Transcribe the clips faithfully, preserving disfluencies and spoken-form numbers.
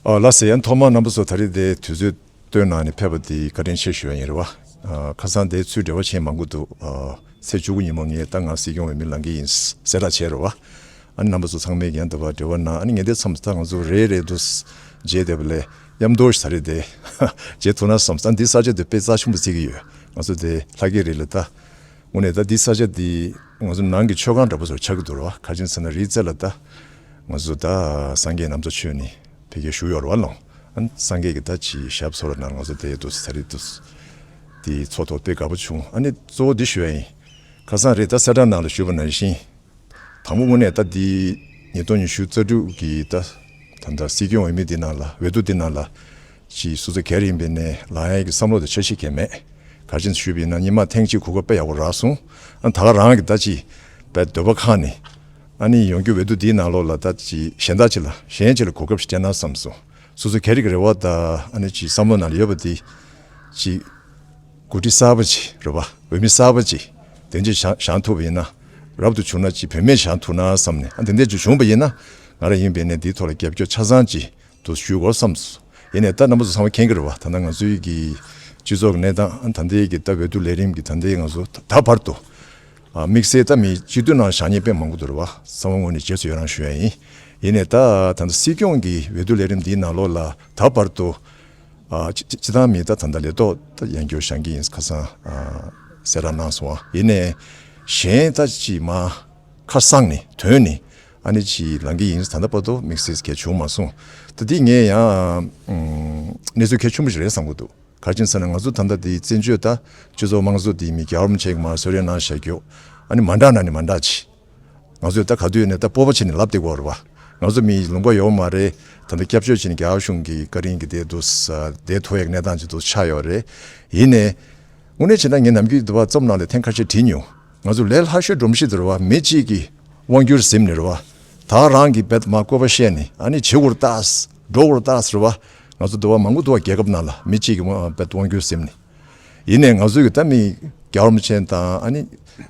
ཨ་ལགས་སེ། ཡང་ཐོག་མར་རྣམ་པ་ཚོ་ད་རེས་དེ་དུས་ཚོད་བཏོན་གནང་ནས་ཕེབས་པ་དེ་བཀའ་དྲིན་ཆེ་ཞུ་ཡ་ཡིན་རེད་བ། ཨ་ཁ་སང་དེ་ཚུར་འབྲེལ་བ་བྱས་མ་དགོས་འདུག་ཨ་ཚེས་བཅུ་དགུ་ཉིན་མོ་ངས་ད་ང་སྲིད་སྐྱོང་འོས་མི་ལངས་ཀྱི་ཡིན་གསལ་བསྒྲགས་བྱས་རེད་བ། ཨ་ནི་རྣམ་པ་ཚོ་ཚང་མས་ཀྱང་འདི་བ་འབྲེལ་བ་གནང་། ཨ་ནི་ངས་དེ་མཚམས་ད་ང་ཚོ་རེ་རེ་འདུག་མཇལ་བསྡད་པ་ལས་མཉམ་དུ་ཞིག་ད་རེས་དེ་མཇལ་ཐུབ་ན་བསམ། ཨ་འདི་ས་ཆ་དེ་དཔེ་རྩ་ཆེན་པོ་བརྩི་གི་ཡོད། ང་ཚོ་དེ་ལྷ་སྐལ་རི་ལ་ད་དངོས་གནས་ད་འདི་ས་ཆ་འདི་ང་ཚོ་ནང་གི་མཆོད་ཁང་འདྲ་པོ་ཚོ་ཆགས་ཀྱི་འདུག་ར་བ། ག་རེ་ཟེར་ན་རི་རྩེ་ལ་ད་ང་ཚོ་ད་སངས་རྒྱས་རྣམ་ཚོགས་མཆོད་ནི་ཕ་གིར་བཞུགས་ཡོད་རེད་བ་ལོ། ཨ་ནི་སངས་རྒྱས་ཀྱི་ད་ཅིག་ཞབས་སོར་ནང་ང་ཚོ་དེ་འདུག་ས་རེད་འདུག་དེ་ཚོགས་ཐོག་དཔེ་དགའ་པོ་བྱུང་། ཨ་ནི་གཙོ་བོ་འདི་ཞུ་ཡ་ཡིན། ཁ་སང་རེད་ད་གསལ་བསྒྲགས་ནང་ལ་ཞུས་པ་ནང་བཞིན། དང་པོ་དངོས་གནས་ད་འདི་ཉིས་སྟོང་ཉི་ཤུ་རྩ་དྲུག་གི་ད་ད་ལྟ་སྲིད་སྐྱོང་འོས་མི་འདི་ནང་ལ་འོས་བསྡུ་འདི་ནང་ལ་ཅིག་སོ་སོ་སྒེར་ཡིན་པའི་ནས་ལངས་ཡ་གི་བསམ་བློ་དང་འཆར་གཞི་གང་མེད། ག་རེ་བྱས་ཞུས་པ་ཡིན་ན་སྔོན་མ་ཐེངས་གཅིག་གོ་སྐབས་དཔེ་ཡག་པོ་རག་སོང་། ཨ་ད་ག་རང་གི་ད་ཅིག་དཔེ་འདོད་པ་ཁེངས་ནས་ཨ་ནི་ཡོང་རྒྱུ་འོས་བསྡུ་འདིའི་ནང་ལོགས་ལ་ད་ཅིག་གཞན་དག་ཅིག་ལ་གཞན་ཅིག་ལ་གོ་སྐབས་ཤིག་སྤྲད་ན་བསམ་སོང་། སོ་སོ་སྒེར་གྱི་རེ་བ་དང་ཨ་ནི་ཅིག་བསམ་བློ་ནང་ལ་ཡོད་པ་འདི་ཅིག་འགོ་ཁྲིད་གསར་པ་ཅིག་རེད་བ། འོས་མི་གསར་པ་ཅིག་དེ་འདྲ་བཞེངས་བཞེངས་ཐུབ་པ་ཡིན་ན། རབ་ཏུ་བྱུང་ན་ཅིག་བུད་མེད་བཞེངས་ཐུབ་ན་བསམ་ནས། ཨ་དེ་འདྲ་ཅིག་བྱུང་པ་ཡིན་ན་ང་རང་ཡིན་པའི་ནས་འདིའི་ཐོག་ལ་རྒྱབ་སྐྱོར་ཆ་ཚང་ཅིག་འདུག་ཞུ་དགོས་བསམ་སོང་། ཡིན་ནའི་ད་རྣམ་པ་ཚོ་ཚང་མ་མཁྱེན་གྱི་རེད་བ། ད་ལྟ་ང་ཚོའི་གི་སྤྱི་ཚོགས་ཀྱི་གནས་སྟངས་ཨ་ད་ལྟའི་གི་ད་འོས་བསྡུ་ལས་རིམ་གྱི་ད་ལྟའི་ང་ཚོ་ད་ད་བར་དུ་ཨ་དམིགས་བསལ་ད་མི་སྤྱི་འཐུས་ནང་བཞེངས་མཁན་དཔེ་མང་པོ་འདུག་རེད་བ། གསང་བ་ངོས་ནས་རྗེས་སུ་ཡི་རང་ཞུ་ཡ་ཡིན། ཡིན་ནའི་ད་ད་ལྟ་སྲིད་སྐྱོང་གི་འོས་བསྡུ་ལས་རིམ་འདིའི་ནང་ལོགས་ལ་ད་བར་དུ་ཨ་སྤྱི་སྤྱི་བཏང་མི་ད་ད་ལྟ་ལས་ཐོག་ད་ཡང་བསྐྱར་བཞེངས་ཀྱི་ཡིན་ཁ་སང་ཨ་གསལ་བསྒྲགས་གནང་སོང་བ། ཡིན་ནའི་གཞན་ད་ཅིག་མ་ཁ་གསང་ནས་དོན་ནས་ཨ་ནི་ཅིག་ལངས་ཀྱི་ཡིན། ད་ལྟ་བར་དུ་དམིགས་བསལ་གལ་བྱུང་མ་སོང་། ད་འདི་ངས་ཡང་ཨམ་གནས་ཚུལ་གལ་ཆེན་པོ་ཞིག་རེད་བསམ་གྱི་འདུག་ག་རེ་བྱས་ཟེར་ན་ང་ཚོ་ད་ལྟ་འདི་བཙན་བྱོལ་ད་སྤྱི་ཚོགས་དམངས་གཙོ་འདི་མི་རྒྱལ་བ་རིན་པོ་ཆེ་གིས་མར་གསོལ་རས་གནང་བཞག་རྒྱུ་ཨ་ནི་མ་འདྲ་ན་ནི་མ་འདྲ་ཅིག་ང་ཚོས་ད་ག་དུས་ནས་ད་སྤོབས་པ་བྱས་ནས་ལབ་བསྡད་ཀྱི་ཡོད་རེད་བ། ང་ཚོ་མི་ལུང་པ་ཡོད་མ་རེད། ད་ལྟ་སྐྱབས་བཅོལ་བྱས་ནས་རྒྱ་གཞུང་གི་བཀའ་དྲིན་གྱིས་བསྡད་འདུག་ས་བསྡད་ཐུབ་ཡག་གནས་སྟངས་ཅིག་འདུག་ཆགས་ཡོད་རེད། ཡིན་ནའི་དངོས་གནས་བྱས་ན་ངས་ནམ་རྒྱུན་འདི་བ་རྩོམ་ནང་ལ་ཐེངས་ཁ་ཤས་བྲིས་མྱོང་། ང་ཚོ་ལས་སླ་ཤོས་སྒྲོམ་གཞི་འདི་རེད་བ། མི་གཅིག་གིས་དབང་སྒྱུར་ཟིན་ནས་རེད་བ། ད་རང་གིས་བེད་མ་བསྐོས་པ་བཤད་ནས་ཨ་ནི་བྱེད་དགོས་རེད་ད། འགྲོ་དགོས་རེད་ད་ཟེར་བ། ང་ཚོ་འདི་བ་མང་པོ་འདུག་བ། རྒྱལ་ཁབ་ནང་ལ་མི་གཅིག་གིས་དབང་བེད་དབང་སྒྱུར་ཟིན་ནས། ཡིན་ནའི་ང་ཚོས་གི་ད་མི་རྒྱལ་བ་རིན་པོ་ཆེ་དང་ཨ་ནི་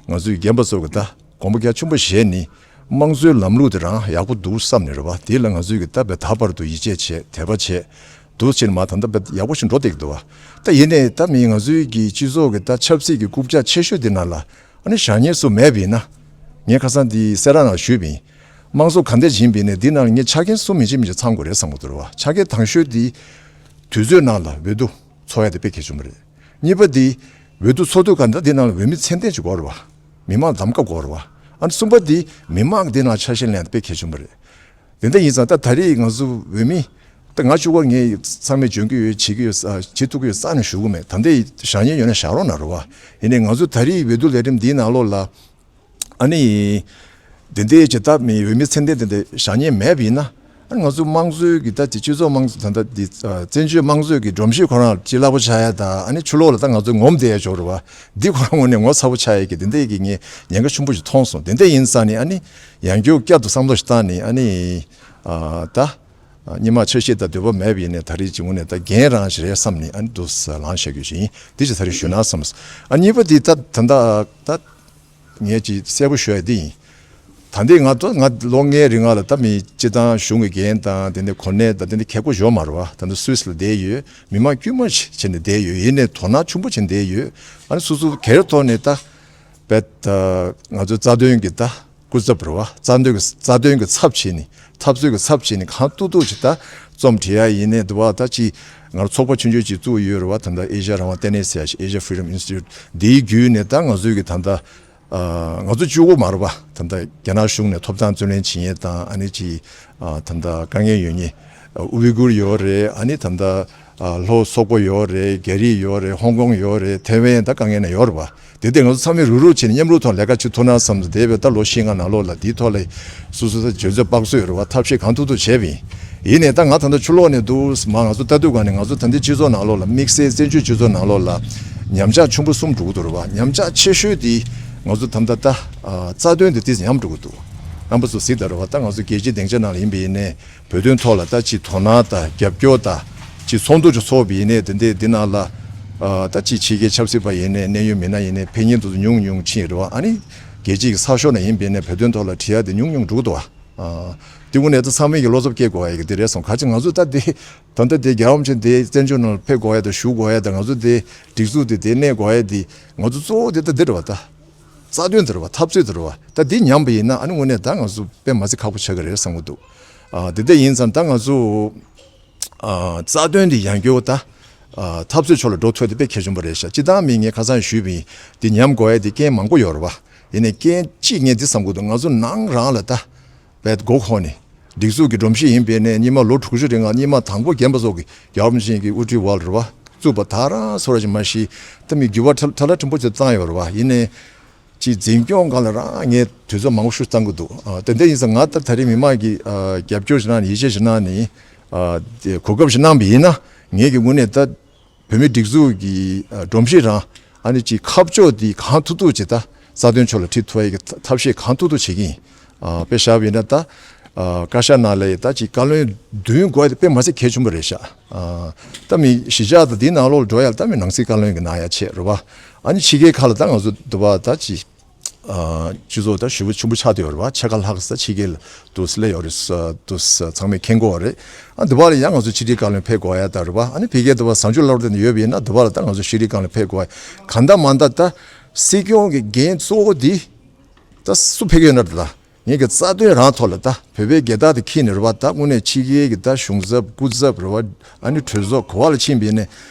ང་ཚོའི་རྒན་པ་ཚོ་གི་ད་དགོངས་པ་རྒྱ་ཆེན་པོ་བཞེས་ནི་དམངས་གཙོའི་ལམ་ལུགས་དེ་རང་ཡག་པོ་འདུག་བསམ་ནས་རེད་བ། དེ་ལ་ང་ཚོས་གི་ད་བེད་ད་བར་དུ་ཡིད་ཆེས་བྱས་དད་པ་བྱས་འདུག་བྱས་ནས་མ་ད་ལྟ་བེད་ཡག་པོ་ཞིག་འགྲོ་བསྡད་ཀྱི་འདུག་བ། ད་ཡིན་ནའི་ད་མི་ང་ཚོའི་གི་སྤྱི་ཚོགས་གི་ད་ཆབ་སྲིད་ཀྱི་རྐུབ་བཀྱག་ཆེ་ཤོས་དེ་ནང་ལ་ཨ་ནི་བཞེངས་མཁན་སུ་མེད་པ་ཡིན་ན། ངས་ཁ་སང་འདི་གསལ་བསྒྲགས་ནང་ཞུས་པ་ཡིན། དམངས་གཙོ་ག་འདྲ་ཡིན་པ་ཡིན་ནའི་འདི་ནང་ལ་ངས་ཆ་རྐྱེན་གསུམ་མི་གཅིག་མི་གཅིག་ཚང་དགོས་རེད་བསམ་གྱི་འདུག་རེད་བ། ཆ་རྐྱེན་དང་ཤོས་འདི་དུས་ཚོད་ནང་ལ་འོས་བསྡུ་ཚོགས་ཡ་དེ་དཔེ་གལ་ཆེན་པོ་རེད། གཉིས་པ་འདི་འོས་བསྡུ་ཚོགས་དུས་ག་འདྲ་འདི་ནང་ལ་འོས་མི་ཚད་ལྡན་ཅིག་དགོས་རེད་བ། མི་མང་གདམ་ག་དགོས་རེད་བ། ཨ་ནི་གསུམ་པ་འདི་མི་མང་འདི་ནང་ཆ་ཤས་ལེན་ཡ་དེ་དཔེ་གལ་ཆེན་པོ་རེད། དེ་འདྲ་ཡིན་ཙང་ད་ད་རེས་ང་ཚོ་འོས་མི་ད་ང་གཅིག་པོ་ངས་ཚང་མས་འཇོན་གྱི་ཡོད་བྱེད་ཀྱི་ཡོད་ས་བྱེད་ཐུབ་ཀྱི་ཡོད་ས་ནས་ཞུ་གི་མེད། ད་ལྟའི་བཞེངས་མཁན་ཡོད་ན་བཞེངས་རོགས་གནང་རོགས་བ། ཡིན་ནའི་ང་ཚོ་ད་རེས་འོས་བསྡུ་ལས་རིམ་འདིའི་ནང་ལོགས་ལ་ཨ་ནི་དེ་འདྲའི་བྱེད་ཐབས་མེད། འོས་མི་ཚད་ལྡན་དེ་འདྲ་བཞེངས་མཁན་མེད་པ་ཡིན་ན། ཨ་ནི་ང་ཚོ་དམངས་གཙོའི་གི་ད་དེ་སྤྱི་ཚོགས་དམངས་གཙོ་ད་ལྟ་འདི་བཙན་བྱོལ་དམངས་གཙོའི་གི་སྒྲོམ་གཞི་ཁོ་རང་ལ་ཅིག་རླབས་པོ་ཆགས་ཡ་ད་ཨ་ནི་ཕྱི་ལོགས་ལ་ད་ང་ཚོ་ངོམ་བསྡད་ཡ་ཅིག་ཡོད་རེད་བ། འདི་ཁོ་རང་ངོས་ནས་ངོ་ཚ་པོ་ཆགས་ཡ་གི་དེ་འདྲའི་གི་ངས་ཉེན་ཁ་ཆེན་པོ་ཞིག་མཐོང་སོང་། དེ་འདྲ་ཡིན་ཙང་ནི་ཨ་ནི་ཡང་བསྐྱར་བསྐྱར་དུ་བསམ་བློ་ཞིག་བཏང་ནས་ཨ་ནི་ཨ་ད་སྔོན་མ་འཆར་གཞི་དང་འདོད་པ་མེད་པ་ཡིན་ནའི་ད་རེས་ཀྱི་ངོས་ནས་ད་འགན་རང་ཞིག་རེད་བསམ་ནས་ཨ་ནི་འདུག་སེ་ལངས་བཞག་རྒྱུ་ཞིག་ཡིན། འདི་ཞིག་ད་རེས་ཞུས་ན་བསམ། ཨ་གཉིས་པ་འདི་ད་ད་ད་ད། ངས་ཅིག་གསལ་པོ་ཞུ་ཡ་འདི་ཡིན། ད་ལྟའི་ང་ཚོ་ང་ལོ་ལྔའི་རིང་ལ་ད་མི་སྤྱི་བཏང་གཞུང་གི་འགན་དང་དེ་འདྲ་གོ་གནས་དང་དེ་འདྲ་ཁེ་པོ་ཞིག་ཡོད་མ་རེད་བ། ད་ལྟ་སུད་སི་ལ་བསྡད་ཡོད། མི་མང་དཀྱུས་མ་ཞིག་བྱས་ནས་བསྡད་ཡོད། ཡིན་ནའི་དོ་སྣང་ཆེན་པོ་བྱས་ནས་བསྡད་ཡོད། ཨ་ནི་སོ་སོ་སྒེར་ཐོག་ནས་ད་བེད་ང་ཚོའི་རྩ་དོན་གྱི་ད་སྐུ་ཚབ་རེད་བ། རྩ་དོན་གྱི་རྩ་དོན་གྱི་ཚབ་བྱས་ནས་འཐབ་རྩོད་ཀྱི་ཚབ་བྱས་ནས་གང་ཐུབ་ཐུབ་ཅིག་ད་རྩོམ་བྲིས་ཡ་ཡིན་ནའི་འདུག་བ། ད་ཅིག་ང་རང་ཚོགས་པ་ཆུང་ཆུང་ཅིག་བཙུགས་ཡོད་རེད་བ། ད་ལྟ་ཨེ་ཤ་ཡ་རང་དབང་ལྟེ་གནས་ཟེར་ཡ་ཞིག Asia Freedom Institute འདིའི་བརྒྱུད་ནས་ད་ང་ཚོའི་གི་ད་ལྟ་ང་ཚོ་གཅིག་པོ་མ་རེད་པ། ད་ལྟ་རྒྱ་ནག་གཞུང་ནས་ཐོབ་ཐང་རྩོད་ལེན་བྱེད་མཁན་དང་ཨ་ནི་ཅིག་ད་ལྟ་དཀའ་ངལ་ཡོད་མཁན་ཨུ་ཝི་གུར་ཡོད་རེད། ཨ་ནི་ད་ལྟ་ལྷོ་སོག་པོ་ཡོད་རེད། རྒྱ་རིགས་ཡོད་རེད། ཧོང་ཀོང་ཡོད་རེད། ཐེ་ཝན་ད་དཀའ་ངལ་ན་ཡོད་རེད་པ། དེ་དེ་ང་ཚོ་ཚང་མས་རུག་རུག་བྱས་ནས་མཉམ་རུབ་ཐོག་ལས་ཀ་བྱེད་ཐུབ་ན་བསམ་སྟེ་འདས་པའི་ད་ལོ་བཞི་ལྔ་ནང་ལོགས་ལ་འདིའི་ཐོག་ལ་སོ་སོ་ད་འཇོན་ཚོད་དཔག་ཚོད་ཡོད་རེད་པ། ཐབས་ཤེས་གང་ཐུབ་ཐུབ་བྱས་པ་ཡིན། ཡིན་ནའི་ད་ང་ད་ལྟ་ཕྱི་ལོགས་ནས་འདུག་མ་ང་ཚོ་ལྟ་དུས་ག་ནས་ང་ཚོ་ད་ལྟའི་སྤྱི་ཚོགས་ནང་ལོགས་ལ་དམིགས་བསལ་བཙན་བྱོལ་སྤྱི་ཚོགས་ནང་ལོགས་ལ་ཉམས་ཆག་ཆེན་པོ་གསུམ་འགྲོ་གི་འདུག་རེད་པ། ཉམས་ཆག་ཆེ་ཤོས་དེ་ང་ཚོ་ད་ལྟ་ད་རྩ་དོན་དེ་ཏིས་ཉམས་འགྲོ་གི་འདུག་རྣམ་པ་ཚོ་གཟིགས་དང་རེད་པ། ད་ང་ཚོ་རྒྱལ་སྤྱིའི་སྡིངས་ཆ་ནང་ལ་ཡིན་པ་ཡིན་ནའི་བོད་དོན་ཐོག་ལ་ད་ཅིག་དོ་སྣང་དང་རྒྱབ་སྐྱོར་དང་ཅིག་ཚོགས་འདུ་ཅིག་ཚོགས་པ་ཡིན་ནའི་དེ་འདྲའི་འདི་ནང་ལ་ཨ་ད་ཅིག་ཕྱི་རྒྱལ་ཆབ་སྲིད་པ་ཡིན་ནའི་གནད་ཡོད་མི་སྣ་ཡིན་ནའི་ཕེབས་མཁན་དེ་ཚོ་ཉུང་ཉུང་ཕྱིན་རེད་པ། ཨ་ནི་རྒྱལ་སྤྱིའི་གི་གསར་ཤོག་ནང་ཡིན་པ་ཡིན་ནའི་བོད་དོན་ཐོག་ལ་བྲིས་ཡ་དེ་ཉུང་ཉུང་འགྲོ་གི་འདུག་པ། ཨ་ དེ་དངོས་གནས་ད་ཚང་མས་ཀྱི་བློ་འཚབ་སྐྱེ་དགོས་ཡ་གི་དེ་རེད་སོང་། ག་ཅི་ང་ཚོ་ད་དེ་ད་ལྟ་དེ་རྒྱལ་བ་རིན་པོ་ཆེ་དེ་བཙན་བྱོལ་ནང་ཕེབས་དགོས་ཡ་དང་བཞུགས་དགོས་ཡ་དང་ང་ཚོ་དེ་སྒྲིག་འཛུགས་དེ་དེ་གནས་དགོས་ཡ་དེ་ང་ཚོ་གཙོ་བོ་དེ་ད་འདི་རེད་བ། ད་རྩ་དོན་དེ་རེད་བ། འཐབ་རྩོད་དེ་རེད་བ། ད་འདི་ཉམས་པ་ཡིན་ན་ཨ་ནི་དངོས་གནས་ད་ང་ཚོ་དཔེ་མ་སྲིད་ཁག་པོ་ཆགས་ཀྱི་རེད་བསམ་གྱི་འདུག་ཨ་དེ་འདྲ་ཡིན་ཙང་ད་ང་ཚོ་ཨ་རྩ་དོན་དེ་ཡང་བསྐྱར་ད་ཨ་འཐབ་རྩོད་ཕྱོགས་ལ་འགྲོ་ཐུབ་ཡ་དེ་དཔེ་གལ་ཆེན་པོ་རེད་ཤག་སྤྱིར་བཏང་མི་ངས་ཁ་སང་ཞུས་པ་ཡིན། དེ་ཉམས་དགོས་ཡ་དེ་རྐྱེན་མང་པོ་ཡོད་རེད་བ། ཡིན་ནའི་རྐྱེན་གཅིག་ངས་འདི་བསམ་གྱི་འདུག་ང་ཚོ་ནང་རང་ལ་ད་བས་མགོ་འཁོར་ནས། སྒྲིག་འཛུགས་ཀྱི་སྒྲོམ་གཞི་ཡིན་པས་ནས་སྔོན་མ་ལོ་དྲུག་ཅུ་རིང་ལ་སྔོན་མ་དང་པོ་རྒན་པ་ཚོ་གི་རྒྱལ་བ་རིན་པོ་ཆེ་གི་དབུ་ཁྲིད་འོག་ལ་རེད་བ། བཙུགས་པ་ད་རང་སོ་ར་ཅིག་མ་གཞི་ད་མི་འགྱུར་བ་ཁྲ་ཁྲ་ལ་ཕྲན་བུ་ཅིག་བཏང་ཡོད་རེད་བ། ཡིན་ནའི་ཅིག་འཛིན་སྐྱོང་སྒང་ལ་རང་ངས་དུས་ཚོད་མང་པོ་ཞིག་བཏང་གི་འདུག་ཨ་དེ་འདྲ་ཡིན་ཙང་ང་ད་ད་རེས་མི་མང་གིས་ཨ་རྒྱབ་སྐྱོར་ཞིག་གནང་ནས་ཡིད་ཆེས་ཞིག་གནང་ནས་ཨ་དེ་གོ་སྐབས་ཞིག་གནང་བ་ཡིན་ན་ངས་ཀྱི་དངོས་གནས་ད། བོད་མིའི་སྒྲིག་འཛུགས་ཀྱི་ཨ་སྒྲོམ་གཞི་རང་ཨ་ནི་ཅིག་ཁ་ཕྱོགས་འདི་གང་ཐུབ་ཐུབ་ཅིག་ད་རྩ་དོན་ཕྱོགས་ལ་ཁྲིད་ཐུབ་ཡ་གི་ཐབས་ཤེས་གང་ཐུབ་ཐུབ་བྱེད་ཀྱི་ཡིན། ཨ་དཔེ་བཞག་པ་ཡིན་ན་ད་ཨ་བཀའ་ཤག་ནང་ལ་ད་ཅིག་བཀའ་བློན་བདུན་དགོས་ཡ་དེ་དཔེ་མ་སྲིད་གལ་ཆེན་པོ་རེད་ཤག་ཨ་ད་མི་གཞིས་ཆགས་དང་དེའི་ནང་ལོགས་ལ་འགྲོ་ཡ་ལ་ད་མི་ནང་སྲིད་བཀའ་བློན་གྱི་གནང་ཡ་ཆེད་རེད་བ། ཨ་ནི་ཕྱི་རྒྱལ་ཁག་ལ་ད་ང་ཚོ་འདི་བ་ད་ཅིག་ཨ་སྤྱི་ཚོགས་ད་ཞེ་པོ་ཆེན་པོ་ཆགས་བསྡད་ཡོད་རེད་བ། ཕྱེད་ཀ་ལྷག་ཙམ་ཕྱི་རྒྱལ་ལ་འདུག་སེ་སླེབས་ཡོད་རེད་ས་འདུག་སེ་ཚང་མས་མཁྱེན་གྱི་ཡོད་རེད། ཨ་འདི་བར་ལ་ཡང་ང་ཚོ་ཕྱི་དྲིལ་བཀའ་བློན་ཕེབས་དགོས་ཡ་ད་རེད་བ། ཨ་ནི་ཕ་གིའི་འདི་བར་བཟང་སྤྱོད་ལབ་རེད་ཡོད་པ་ཡིན་ན་འདི་བར་ལ་ད་ང་ཚོ་ཕྱི་དྲིལ་བཀའ་བློན་ཕེབས་དགོས་ཡ། གང་ལྟར་མ་ལྟར་ད་སྲིད་སྐྱོང་གི་འགན་གཙོ་བོ་འདི་ད་སུ་ཕེབས་ཀྱི་ཡོད་ན་རེད། ད་ངེད་ཀྱི་རྩ་དོན་རང་ཐོག་ལ་ད་བོད་པའི་རྒྱལ་དར་དེ་འཁྱེར་ནས་རེད་བ། ད་དངོས་གནས་ཕྱི་རྒྱལ་གྱི་ད་གཞུང་ཚབ་སྐུ་ཚབ་རེད་བ། ཨ་ནི་གྲོས་ཚོགས་ག་པ་ལ་ཕྱིན་པ་ཡིན་ནའི་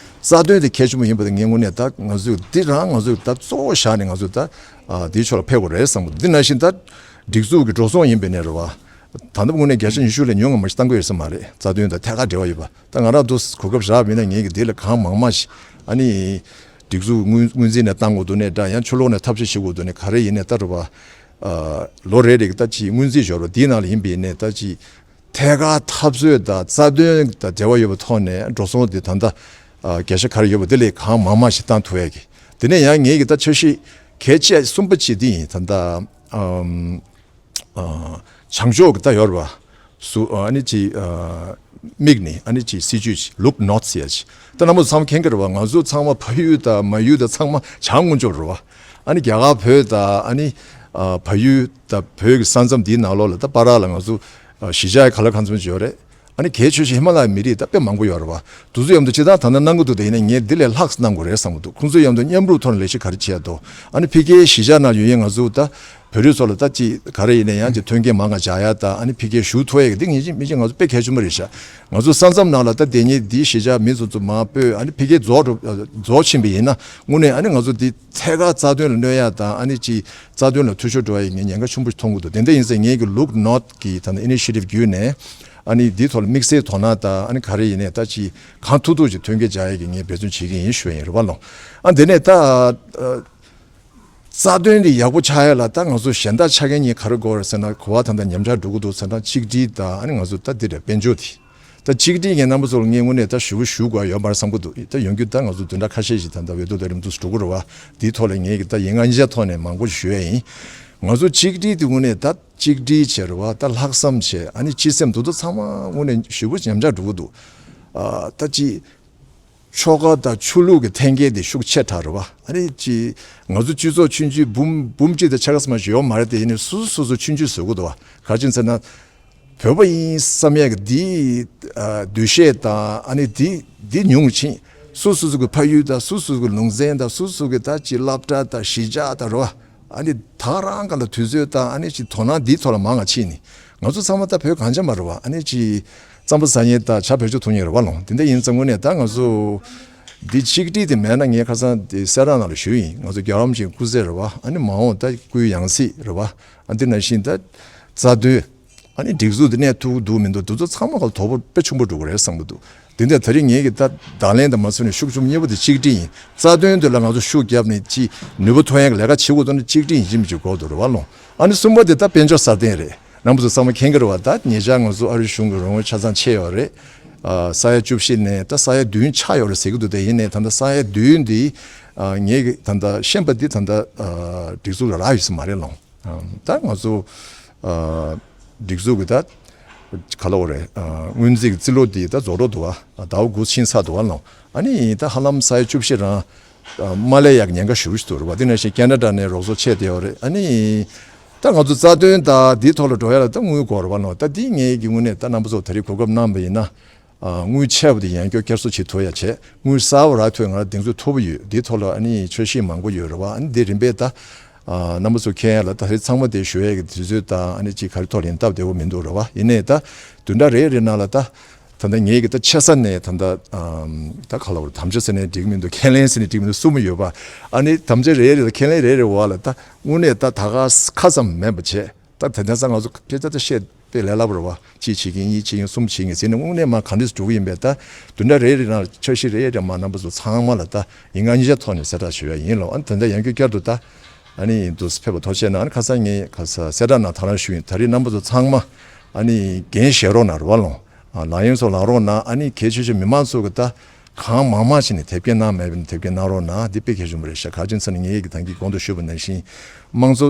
རྩ་དོན་དེ་གལ་ཆེན་པོ་ཡིན་པ་དེ་ངས་དངོས་གནས་ད་ང་ཚོས་འདི་རང་ང་ཚོས་ད་གཙོ་བོ་བཞག་ནས་ང་ཚོས་ད་ཨ་འདིའི་ཕྱོགས་ལ་ཕེབས་དགོས་རེད་བསམ་གི་འདུག་འདི་ནང་བཞིན་ད་སྒྲིག་འཛུགས་ཀྱི་འགྲོ་སོང་ཡིན་པ་ཡིན་ནའི་རེད་བ། ད་ལྟ་དངོས་གནས་བརྒྱ་ཆ་ཉི་ཤུ་ལས་ཉུང་ངམ་ཞིག་བཏང་གི་ཡོད་ས་མ་རེད། རྩ་དོན་དང་ཐད་ཀར་འབྲེལ་བ་ཡོད་པ། ད་ང་རང་འདུག་གོ་སྐབས་རག་མིན་ན་ངེད་ཀྱི་འདི་ལ་གང་མང་མང་ཞིག་ཨ་ནི་སྒྲིག་འཛུགས་དངུལ་དངུལ་འཛིན་ནས་བཏང་དགོས་འདུག་ནའི་འདྲ། ཡང་ཕྱི་ལོགས་ནས་ཐབས་ཤེས་བྱེད་དགོས་འདུག་ནའི་ག་རེ་ཡིན་ནའི་ད་རེད་བ། ཨ་ལོ་རེ་རེ་གི་ད་ཅིག་སྔོན་རྩིས་འབྱོར་བ་འདིའི་ནང་ལ་ཡིན་པ་ཡིན་ནའི་ད་ཅིག་ཐད་ཀར་འཐབ་རྩོད་དང་རྩ་དོན་དང་འབྲེལ་བ་ཡོད་པའི་ཐོག་ནས་འགྲོ་སོང་དེ་ད་ལྟ་ཨ་བརྒྱ་ཆ་ག་རེ་ཡོད་པ་དེ་ལས་གང་མང་མང་ཞིག་བཏང་ཐུབ་ཡ་གི། དེ་ནས་ཡང་ངེད་ཀྱི་ད་འཆར་གཞི་གལ་ཆེ་གསུམ་པ་ཅིག་འདི་ཡིན། ད་ལྟ་ཨམ་ཨ་བྱང་ཕྱོགས་ཀྱི་ད་ཡོད་རེད་བ། སུ་ཨ་ནི་ཅིག་ཨ་དམིགས་ནས་ཨ་ནི་ཅིག་སྲིད་ཇུས་ཅིག་look north ཟེར་ཡ་ཅིག། ད་རྣམ་པ་ཚོ་ཚང་མ་མཁྱེན་གྱི་རེད་བ། ང་ཚོ་ཚང་མ་ཕ་ཡུལ་དང་མ་ཡུལ་དང་ཚང་མ་བྱང་ངོས་ཕྱོགས་རེད་བ། ཨ་ནི་རྒྱ་གར་བོད་དང་ཨ་ནི་ཨ་བལ་ཡུལ་དང་བོད་ཀྱི་ས་མཚམས་འདིའི་ནང་ལོགས་ལ་ད་བར་ལ་ང་ཚོ་ཨ་གཞིས་ཆགས་ག་ལ་གང་འཚམ་ཅིག་ཡོད་རེད། ཨ་ནི་གལ་ཆེ་ཤོས་ཧི་མ་ལ་ཡའི་མི་རིགས་ད་དཔེ་མང་པོ་ཡོད་རེད་བ། དེ་ཚོ་མཉམ་དུ་སྤྱི་བཏང་ད་ལྟ་གནང་གི་འདུག་དེ་ཡིན་ན་ངས་འདི་ལས་ལྷག་ཙམ་གནང་དགོས་རེད་བསམ་གི་འདུག་ཁོང་ཚོ་མཉམ་དུ་མཉམ་རུབ་ཐོག་ནས་ལས་གཞི་ག་རེ་བྱས་འདུག་ཨ་ནི་ཕ་གིའི་གཞིས་ཆགས་ནང་ཡོད་མཁན་ང་ཚོ་ད་བོད་རིགས་ཚོ་ལ་ད་ཅིག་ག་རེ་ཡིན་ན་ཡང་ཅིག་མཐུན་རྐྱེན་མང་ང་སྦྱར་ཡ་ད་ཨ་ནི་ཕ་གིར་ཞུགས་ཐུབ་ཡ་གི་འདི་ངེས་ཅན་མི་ཅན་ང་ཚོ་དཔེ་གལ་ཆེན་པོ་རེད་ཤག་ང་ཚོ་ས་མཚམས་ནང་ལ་ད་དེ་ཉིད་འདིའི་གཞིས་ཆགས་མི་ཚོ་ཚོ་མར་སྤོས་ཨ་ནི་ཕ་གིར་རྫོགས་འགྲོ་རྫོགས་ཕྱིན་པ་ཡིན་ན་དངོས་གནས་ཨ་ནི་ང་ཚོ་འདི་ཐད་ཀར་རྩ་དོན་ལ་གནོད་ཡ་དང་ཨ་ནི་ཅིག་རྩ་དོན་ལ་འཐུས་ཤོར་འགྲོ་ཡ་ཡི་ངས་ཉེན་ཁ་ཆེན་པོ་ཞིག་མཐོང་གི་འདུག་དེ་འདྲ་ཡིན་ཙང་ངས་ཀྱི་look north གི་ད་ལྟ་initiative བརྒྱུད་ནས་ཨ་ནི་འདིའི་ཐོག་ལ་དམིགས་བསལ་དོ་སྣང་དང་ཨ་ནི་ག་རེ་ཡིན་ནའི་ད་ཅིག་གང་ཐུབ་ཐུབ་ཅིག་མཐུན་རྐྱེན་སྦྱར་ཡ་གི་ངས་འབད་བརྩོན་བྱེད་ཀྱི་ཡིན་ཞུ་ཡ་ཡིན་རེད་བ་ལོ། ཨ་འདི་ནས་ད་ཨ་རྩ་དོན་འདི་ཡག་པོ་ཆགས་ཡ་ལ་ད་ང་ཚོ་གཞན་དག་ཆ་རྐྱེན་གཉིས་ག་རེ་དགོས་རེད་ཟེར་ན་གོ་བ་ད་ལྟ་ཉམས་ཆག་འགྲོ་གི་འདུག་ཟེར་ན་གཅིག་སྒྲིལ་དང་ཨ་ནི་ང་ཚོ་ད་འདི་འདྲ་དཔལ་འབྱོར་དེ། ད་གཅིག་སྒྲིལ་ངས་རྣམ་པ་ཚོ་ལ་ངས་དངོས་གནས་ད་ཞུ་ཞུ་དགོས་ཡོད་མ་རེད་བསམ་གྱི་འདུག་ད་ཡོང་རྒྱུ་ད་ང་ཚོ་བདུན་ཕྲག་ཁ་ཤས་ཤིག་ད་ལྟ་འོས་བསྡུ་ལས་རིམ་འདུག་སེ་འགྲོ་གི་རེད་བ། འདིའི་ཐོག་ལ་ངས་ཀྱི་ད་ཡིན་ང་གཉིས་ཆ་ཐོག་ནས་མང་པོ་ཞིག་ཞུ་ཡ་ཡིན། ང་ཚོ་གཅིག་སྒྲིལ་དེ་དངོས་གནས་ད་གཅིག་སྒྲིལ་བྱས་རེད་བ། ད་ལྷག་བསམ་བྱས་ཨ་ནི་སྤྱི་སེམས་དེ་ཚོ་ཚང་མ་དངོས་གནས་ཞེ་པོ་ཉམས་ཆག་འགྲོ་གི་འདུག་ཨ་ད་ཅི་ཆོལ་ཁ་དང་ཆོས་ལུགས་ཀྱི་འཐེན་འཁྱེར་དེ་ཤུགས་ཆེ་དྲགས་རེད་བ། ཨ་ནི་ཅི་ང་ཚོ་སྤྱི་ཚོགས་ཆུང་ཆུང་འབུམ་འབུམ་གཅིག་དང་ཕྱེད་ཀ་ཙམ་ཞིག་ཡོད་མ་རེད་དེ། ཡིན་ནའི་སོ་སོ་སོ་སོ་ཆུང་ཆུང་བཟོ་གི་འདུག་བ། ག་རེ་བྱས་ཟེར་ན། བོད་པ་ཡིན་བསམ་ཡས་ཀྱི་འདི་ཨ་འདུ་ཤེས་དང་ཨ་ནི་འདི་འདི་ཉུང་ཕྱིན། སོ་སོ་སོ་གི་ཕ་ཡུལ་དང་སོ་སོ་སོ་གི་ལུང་ཚན་དང་སོ་སོ་གི་ད་ཅི་སློབ་གྲྭ་དང་གཞིས་ཆགས་དང་རེད་བ། ཨ་ནི་ད་རང་ག་ལ་དུས་ཚོད་དང་ཨ་ནི་ཅི་དོ་སྣང་འདིའི་ཐོག་ལ་མང་ང་ཕྱིན་ནི། ང་ཚོ་ཚང་མ་ད་བོད་གངས་ཅན་པ་རེད་བ། ཨ་ནི་ཅི་རྩམ་པ་ཟ་མཁན་དང་ཇ་བེད་སྤྱོད་འཐུང་མཁན་རེད་བ་ལོང་། དེ་འདྲ་ཡིན་ཙང་དངོས་གནས་ད་ང་ཚོ་འདི་གཅིག་སྒྲིལ་དེ་མེད་ན། ངས་ཁ་སང་དེ་གསལ་བསྒྲགས་ནང་ལ་ཞུས་ཡིན། ང་ཚོ་རྒྱལ་བ་རིན་པོ་ཆེའི་སྐུ་ཚེ་རེད་བ། ཨ་ནི་མ་འོངས་ད་སྐུའི་ཡང་སྲིད་རེད་བ། ཨ་འདི་ནང་བཞིན་ད་རྩ་དོན། ཨ་ནི་སྒྲིག་འཛུགས་འདི་གནས་ཐུབ་འདུག་མི་འདུག་འདི་ཚོ་ཚང་མ་ག་ལ་དོ་ཕོག་དཔེ་ཆེན་པོ་འགྲོ་གི་རེད་བསམ་གི་འདུག་དེ་འདྲ་ད་རེས་ངེད་ཀྱི་ད་བརྡ་ལན་དང་མ་སོ་ནས་ཤུགས་ཆེན་པོ་གཉིས་པོ་དེ་གཅིག་སྒྲིལ་ཡིན། རྩ་དོན་དེ་ལ་ང་ཚོ་ཤུགས་བརྒྱབ་ནས་ཅི་ནུས་པ་ཐོན་ཡག་ལས་ཀ་བྱེད་དགོས་འདུག་ན་གཅིག་སྒྲིལ་ཡིན་གཅིག་མིན་གཅིག་དགོས་འདུག་རེད་བ་ལོང་། ཨ་ནི་གསུམ་པ་དེ་ད་དཔལ་འབྱོར་སྲ་བརྟན་རེད། རྣམ་པ་ཚོ་ཚང་མ་མཁྱེན་གྱི་རེད་བ། ད་ཉེ་ཆར་ང་ཚོ་ཨ་རི་གཞུང་གི་རོགས་དངུལ་ཆ་ཚང་ཆད་ཡོད་རེད། ཨ་ས་ཡ་བཅུ་བཞི་ནས་ད་ས་ཡ་བདུན་ཆག་ཡོད་རེད་ཟེར་གྱི་འདུག་དེ་ཡིན་ནའི་ད་ལྟ་ས་ཡ་བདུན་འདི་ཨ་ངེད་ཀྱི་ད་ལྟ་ཤེས་པ་འདི་ད་ལྟ་ཨ་སྒྲིག་འཛུགས་ལ་རག་ཡོད་ས་མ་རེད་ལོང་། ཨ་ད་ང་ཚོ་ཨ་སྒྲིག་འཛུགས་ཀྱི་ད་ག་ལབ་དགོས་རེད། ཨ་སྔོན་རྩིས་ཀྱི་རྩིས་ལོ་འདི་ད་རྫོགས་འགྲོ་འདུག་བ། ཟླ་བ་དགུ་ཕྱིན་ཚར་འདུག་བ་ལོང་། ཨ་ནི་ད་ཧ་ལམ་ས་ཡ་བཅུ་བཞི་རང་ཨ་མ་སླེབས་ཡག་ཉེན་ཁ་ཞེ་པོ་ཞིག་འདུག་རེད་བ། དེ་ནང་བཞིན་ཁེ་ན་ཌ་ནས་རོགས་ཚོགས་ཆད་བསྡད་ཡོད་རེད། ཨ་ནི། ད་ང་ཚོ་རྩ་དོན་དང་འདིའི་ཐོག་ལ་འགྲོ་ཡ་ལ་ད་དངུལ་དགོས་རེད་བ་ལོ། ད་འདི་ངས་ཀྱི་དངོས་གནས་ད་རྣམ་པ་ཚོ་ད་རེས་གོ་སྐབས་གནང་བ་ཡིན་ན། ཨ། དངུལ་ཆེ་བ་དེ་ཡང་བསྐྱར་བསྐྱར་གསོ་བྱེད་ཐུབ་ཡ་བྱས། དངུལ་གསར་པ་རག་ཐུབ་ཡ་ང་ལ་གདེང་ཚོད་མཐོ་པོ་ཡོད། འདིའི་ཐོག་ལ་ཨ་ནི་འཆར་གཞི་མང་པོ་ཡོད་རེད་བ། ཨ་ནི་འདི་རིམ་པས་ད། ཨ། རྣམ་པ་ཚོ་མཁྱེན་ཡ་ལ་ད་རེས་ཚང་མ་དེ་ཞུ་ཡ་གི་དུས་ཚོད་དང་ཨ་ནི་ཅིག་ག་རེ་ཐོག་ལ་ཡིན་སྟབས་བདེ་པོ་མི་འདུག་རེད་བ། ཡིན་ནའི་ད་བདུན་ཕྲག་རེ་རེ་ནང་ལ་ད། ད་ལྟ་ངེད་ཀྱི་ད་ཆེ་ས་ནས་ད་ལྟ། ཨམ། ད་ག་ལ་བར་དམ་བཅའ་ཟེར་ནས་འགྲིག་མི་འདུག། ཁས་ལེན་ཟེར་ནས་འགྲིག་མི་འདུག། གསུམ་ཡོད་པ། ཨ་ནི་དམ་བཅའ་རེ་རེ་དང་ཁས་ལེན་རེ་རེ་བ་ལ་ད་དངོས་གནས་ད་ད་ག་ཁ་ཙམ་མེད་པ་བྱས། ད་ད་ལྟ་ས་ང་ཚོ་ཁྱེད་ད་ད་བཤད་པའི་ལས་སླ་པོ་རེད་བ། གཅིག་བྱེད་ཀྱིན་གཉིས་བྱེད་ཀྱིན་གསུམ་བྱེད་ཀྱིན་ཟེར་ནས་དངོས་གནས་མ་ག་འདྲས་འགྲོ་གི་ཡིན་པས། ད་བདུན་ཕྲག་རེ་རེ་ནང་འཆར་གཞི་རེ་རེ་མ་རྣམ་པ་ཚོ་ཚང་མ་ལ་ད་ཡིན་གང་མཉེས་ཆ་ཐོག་ནས་གསལ་བསྒྲགས་ཞུ་ཡ་ཡིན་ལོ། ཨ་ནི་ད་ལྟ་ཡང་བསྐྱར་བསྐྱར་དུ་ད་ཨ་ནི་འདུག་ཕེབས་པ་ཐུགས་རྗེ་གནང་། ཨ་ནི་ཁ་སང་ངས་ཁ་ས་གསལ་བསྒྲགས་ནང་ད་རང་ཞུ་ཡིན། ད་རེས་རྣམ་པ་ཚོ་ཚང་མ་ཨ་ནི་འགན་བཞེས་རོགས་གནང་རེད་བ་ལོ། ཨ། ལག་གཡེམ་སོགས་ལག་རོགས་གནང་། ཨ་ནི་གལ་ཆེ་ཤོས་མི་མང་ཚོ་གི་ད་གང་མང་མང་ཞིག་ནས་དེབ་སྐྱེལ་གནང་མེད་པ་ནས་དེབ་སྐྱེལ་གནང་རོགས་གནང་། འདི་དཔེ་གལ་ཆེན་པོ་རེད་ཤག། ག་ཅི་ཟེར་ན་ངས་ཀྱི་ད་གིན་གོང་དུ་ཞུས་པ་ནང་བཞིན་དམངས་གཙོ་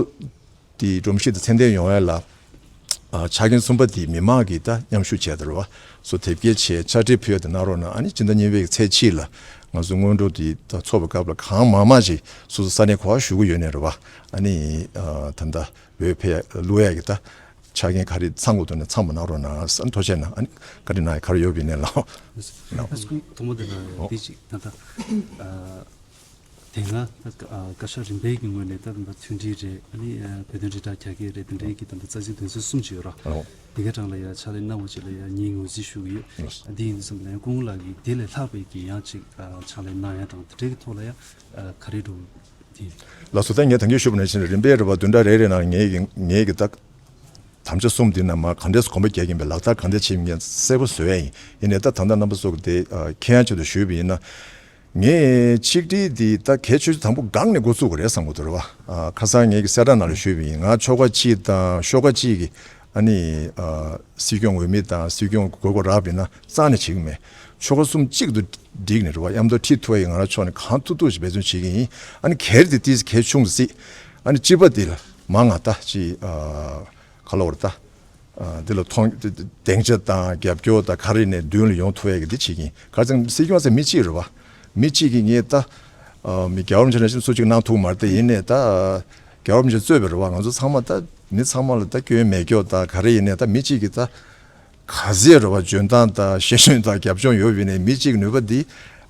དེའི་སྒྲོམ་གཞི་དེ་ཚད་ལྡན་ཡོང་ཡ་ལ། ཨ། ཆ་རྐྱེན་གསུམ་པ་དེ་མི་མང་གིས་ད་མཉམ་ཞུགས་བྱས་དེ་རེད་བ། སོ་དེབ་སྐྱེལ་བྱས་ཕྱག་བྲིས་ཕུལ་ཡ་དེ་གནང་རོགས་གནང་། ཨ་ནི་སྤྱི་ཟླ་གཉིས་པའི་ཚེས་གཅིག་ལ་ང་ཚོ་སྔོན་འགྲོ་དེ་ད་ཚོགས་པའི་སྐབས་ལ་གང་མང་མང་ཞིག་སོ་སོ་ས་གནས་ག་པར་བཞུགས་ཀྱི་ཡོད་ནའི་རེད་བ། ཨ་ནི། ཨ། ད་ལྟ་འོས་འཕེན་ཡ་བླུག་ཡ་གི་ད། ཆ་རྐྱེན་ག་རེ་ཚང་དགོས་འདུག་ན་ཚང་མ་གནང་རོགས་གནང་། ཐུགས་རྗེ་གནང་། ཨ་ནི་བཀའ་འདྲི་གནང་ཡ་ག་རེ་ཡོད་པ་ཡིན་ནའི་ལགས། ཨ་སྐུ་ཐོག་མ་དེ་ལ་འོ་དེ་ཅིག་ད་ལྟ་ཨ་དེ་སྔ་ད་ཨ་བཀའ་ཤག་རིམ་པའི་གི་ངོས་ནས་ད་ད་མཐུན་སྒྲིལ་རེད། ཨ་ནི་ཨ་བོད་དོན་དྲིལ་བསྒྲགས་རྒྱ་སྐྱེད་རེད། དེ་འདྲའི་གི་ད་ལྟ་རྩ་ཚིག་དོན་ཚན་གསུམ་ཅིག་ཡོད་ར། ཨོ། དེ་གའི་གྲངས་ལ་ཡ་ཕྱག་ལས་གནང་བ་ཅིག་ལ་ཡ་ངས་ངོས་འཛིན་ཞུ་གི་ཡོད། ཨོ། ཨ་དེ་ཡིན་དུས་ཙམ་ལ་ཡ་སྐུ་ངོ་ལགས་ཀྱིས་དེ་ལས་ལྷག་པའི་གི་ཡང་ཅིག་ཨ་ཕྱག་ལས་གནང་ཡ་དང་དེ་འདྲའི་གི་ཐོག་ལ་ཡ་ཨ་ག་རེ་འགྲོ་གི་ལགས་སོ། ད་ངས་ད་གིན་ཞུས་པ་ནང་བཞིན་རིམ་པས་རེད་བ། བདུན་ཕྲག་རེ་རེ་ནང་ངས་ཀྱི་ངས་ཀྱི་ད་དམ་བཅའ་གསུམ་འདི་ནང་མར་ག་འདྲས་གོམ་པ་རྒྱག་གིན་པའི་ལག་བསྟར་ག་འདྲས་བྱེད་མིན་གསལ་པོ་བཟོ་ཡ་ཡིན། ཡིན་ནའི་ད་ད་ལྟ་རྣམ་པ་ཚོ་གི་དེ་ཨ་མཁྱེན་ཡ་ཆེད་དུ་ཞུས་པ་ཡིན་ན། ངས་ཆིག་སྒྲིལ་འདི་ད་གལ་ཆེ་ཤོས་དང་པོ་སྒང་ནས་འགོ་བཙུགས་དགོས་རེད་བསམ་གི་འདུག་རེད་བ། ཨ་ཁ་སང་ངས་ཀྱི་གསལ་བསྒྲགས་ནང་ལ་ཞུས་པ་ཡིན། ང་ཆོལ་ཁ་གཅིག་དང་ཤོག་ཁག་གཅིག་གི་ཨ་ནི་ཨ་སྲིད་སྐྱོང་འོས་མི་དང་སྲིད་སྐྱོང་དགོས་མཁོ་རག་པ་ཡིན་ན་རྩ་ནས་བྱེད་ཀྱི་མེད། ཆོལ་ཁ་གསུམ་གཅིག་ཏུ་བསྒྲིལ་ནས་རེད་བ། མཉམ་དུ་ཁྲིད་ཐུབ་པ་ཡིན་ང་རང་ཕྱོགས་ནས་གང་ཐུབ་ཐུབ་ཞིག་འབད་བརྩོན་བྱེད་ཀྱི་ཡིན། ཨ་ནི་གལ་ཏེ་ཏིས་གལ་ཆུང་སྲིད། ཨ་ནི་སྤྱི་པ་འདི་ལ་མང་ང་ད་ཅི་ཨ་ག་ལ་བར་ད་ཨ་འདི་ལ་མཐོང་སྡིངས་ཆ་དང་རྒྱབ་སྐྱོར་དང་ག་རེ་ནས་མདུན་ལ་ཡོང་ཐུབ་ཡ་གི་འདི་བྱེད་ཀྱི་ཡིན། ག་ཚང་སྲིད་སྐྱོང་ཟེར་མི་གཅིག་རེད་བ། མི་གཅིག་གིས་ངས་ད་ཨ་མི་རྒྱལ་བ་རིན་པོ་ཆེ་ནང་བཞིན་སུ་གཅིག་གནང་ཐུབ་མ་རེད། དེ་ཡིན་ནས་ད་རྒྱལ་བ་རིན་པོ་ཆེ་གཙོས་པའི་རེད་བ། ང་ཚོ་ཚང་མ་ད་མི་ཚང་མ་ལ་ད་སྐྱོན་མེད་སྐྱོ་ད་ག་རེ་ཡིན་ནས་ད་མི་གཅིག་གིས་ད་ག་ཚད་རེད་བ། འཇོན་ཐང་དང་ཤེས་ཡོན་དང་རྒྱབ་ལྗོངས་ཡོད་པ་ཡིན་ནས་མི་གཅིག་ནུས་པ་འདི་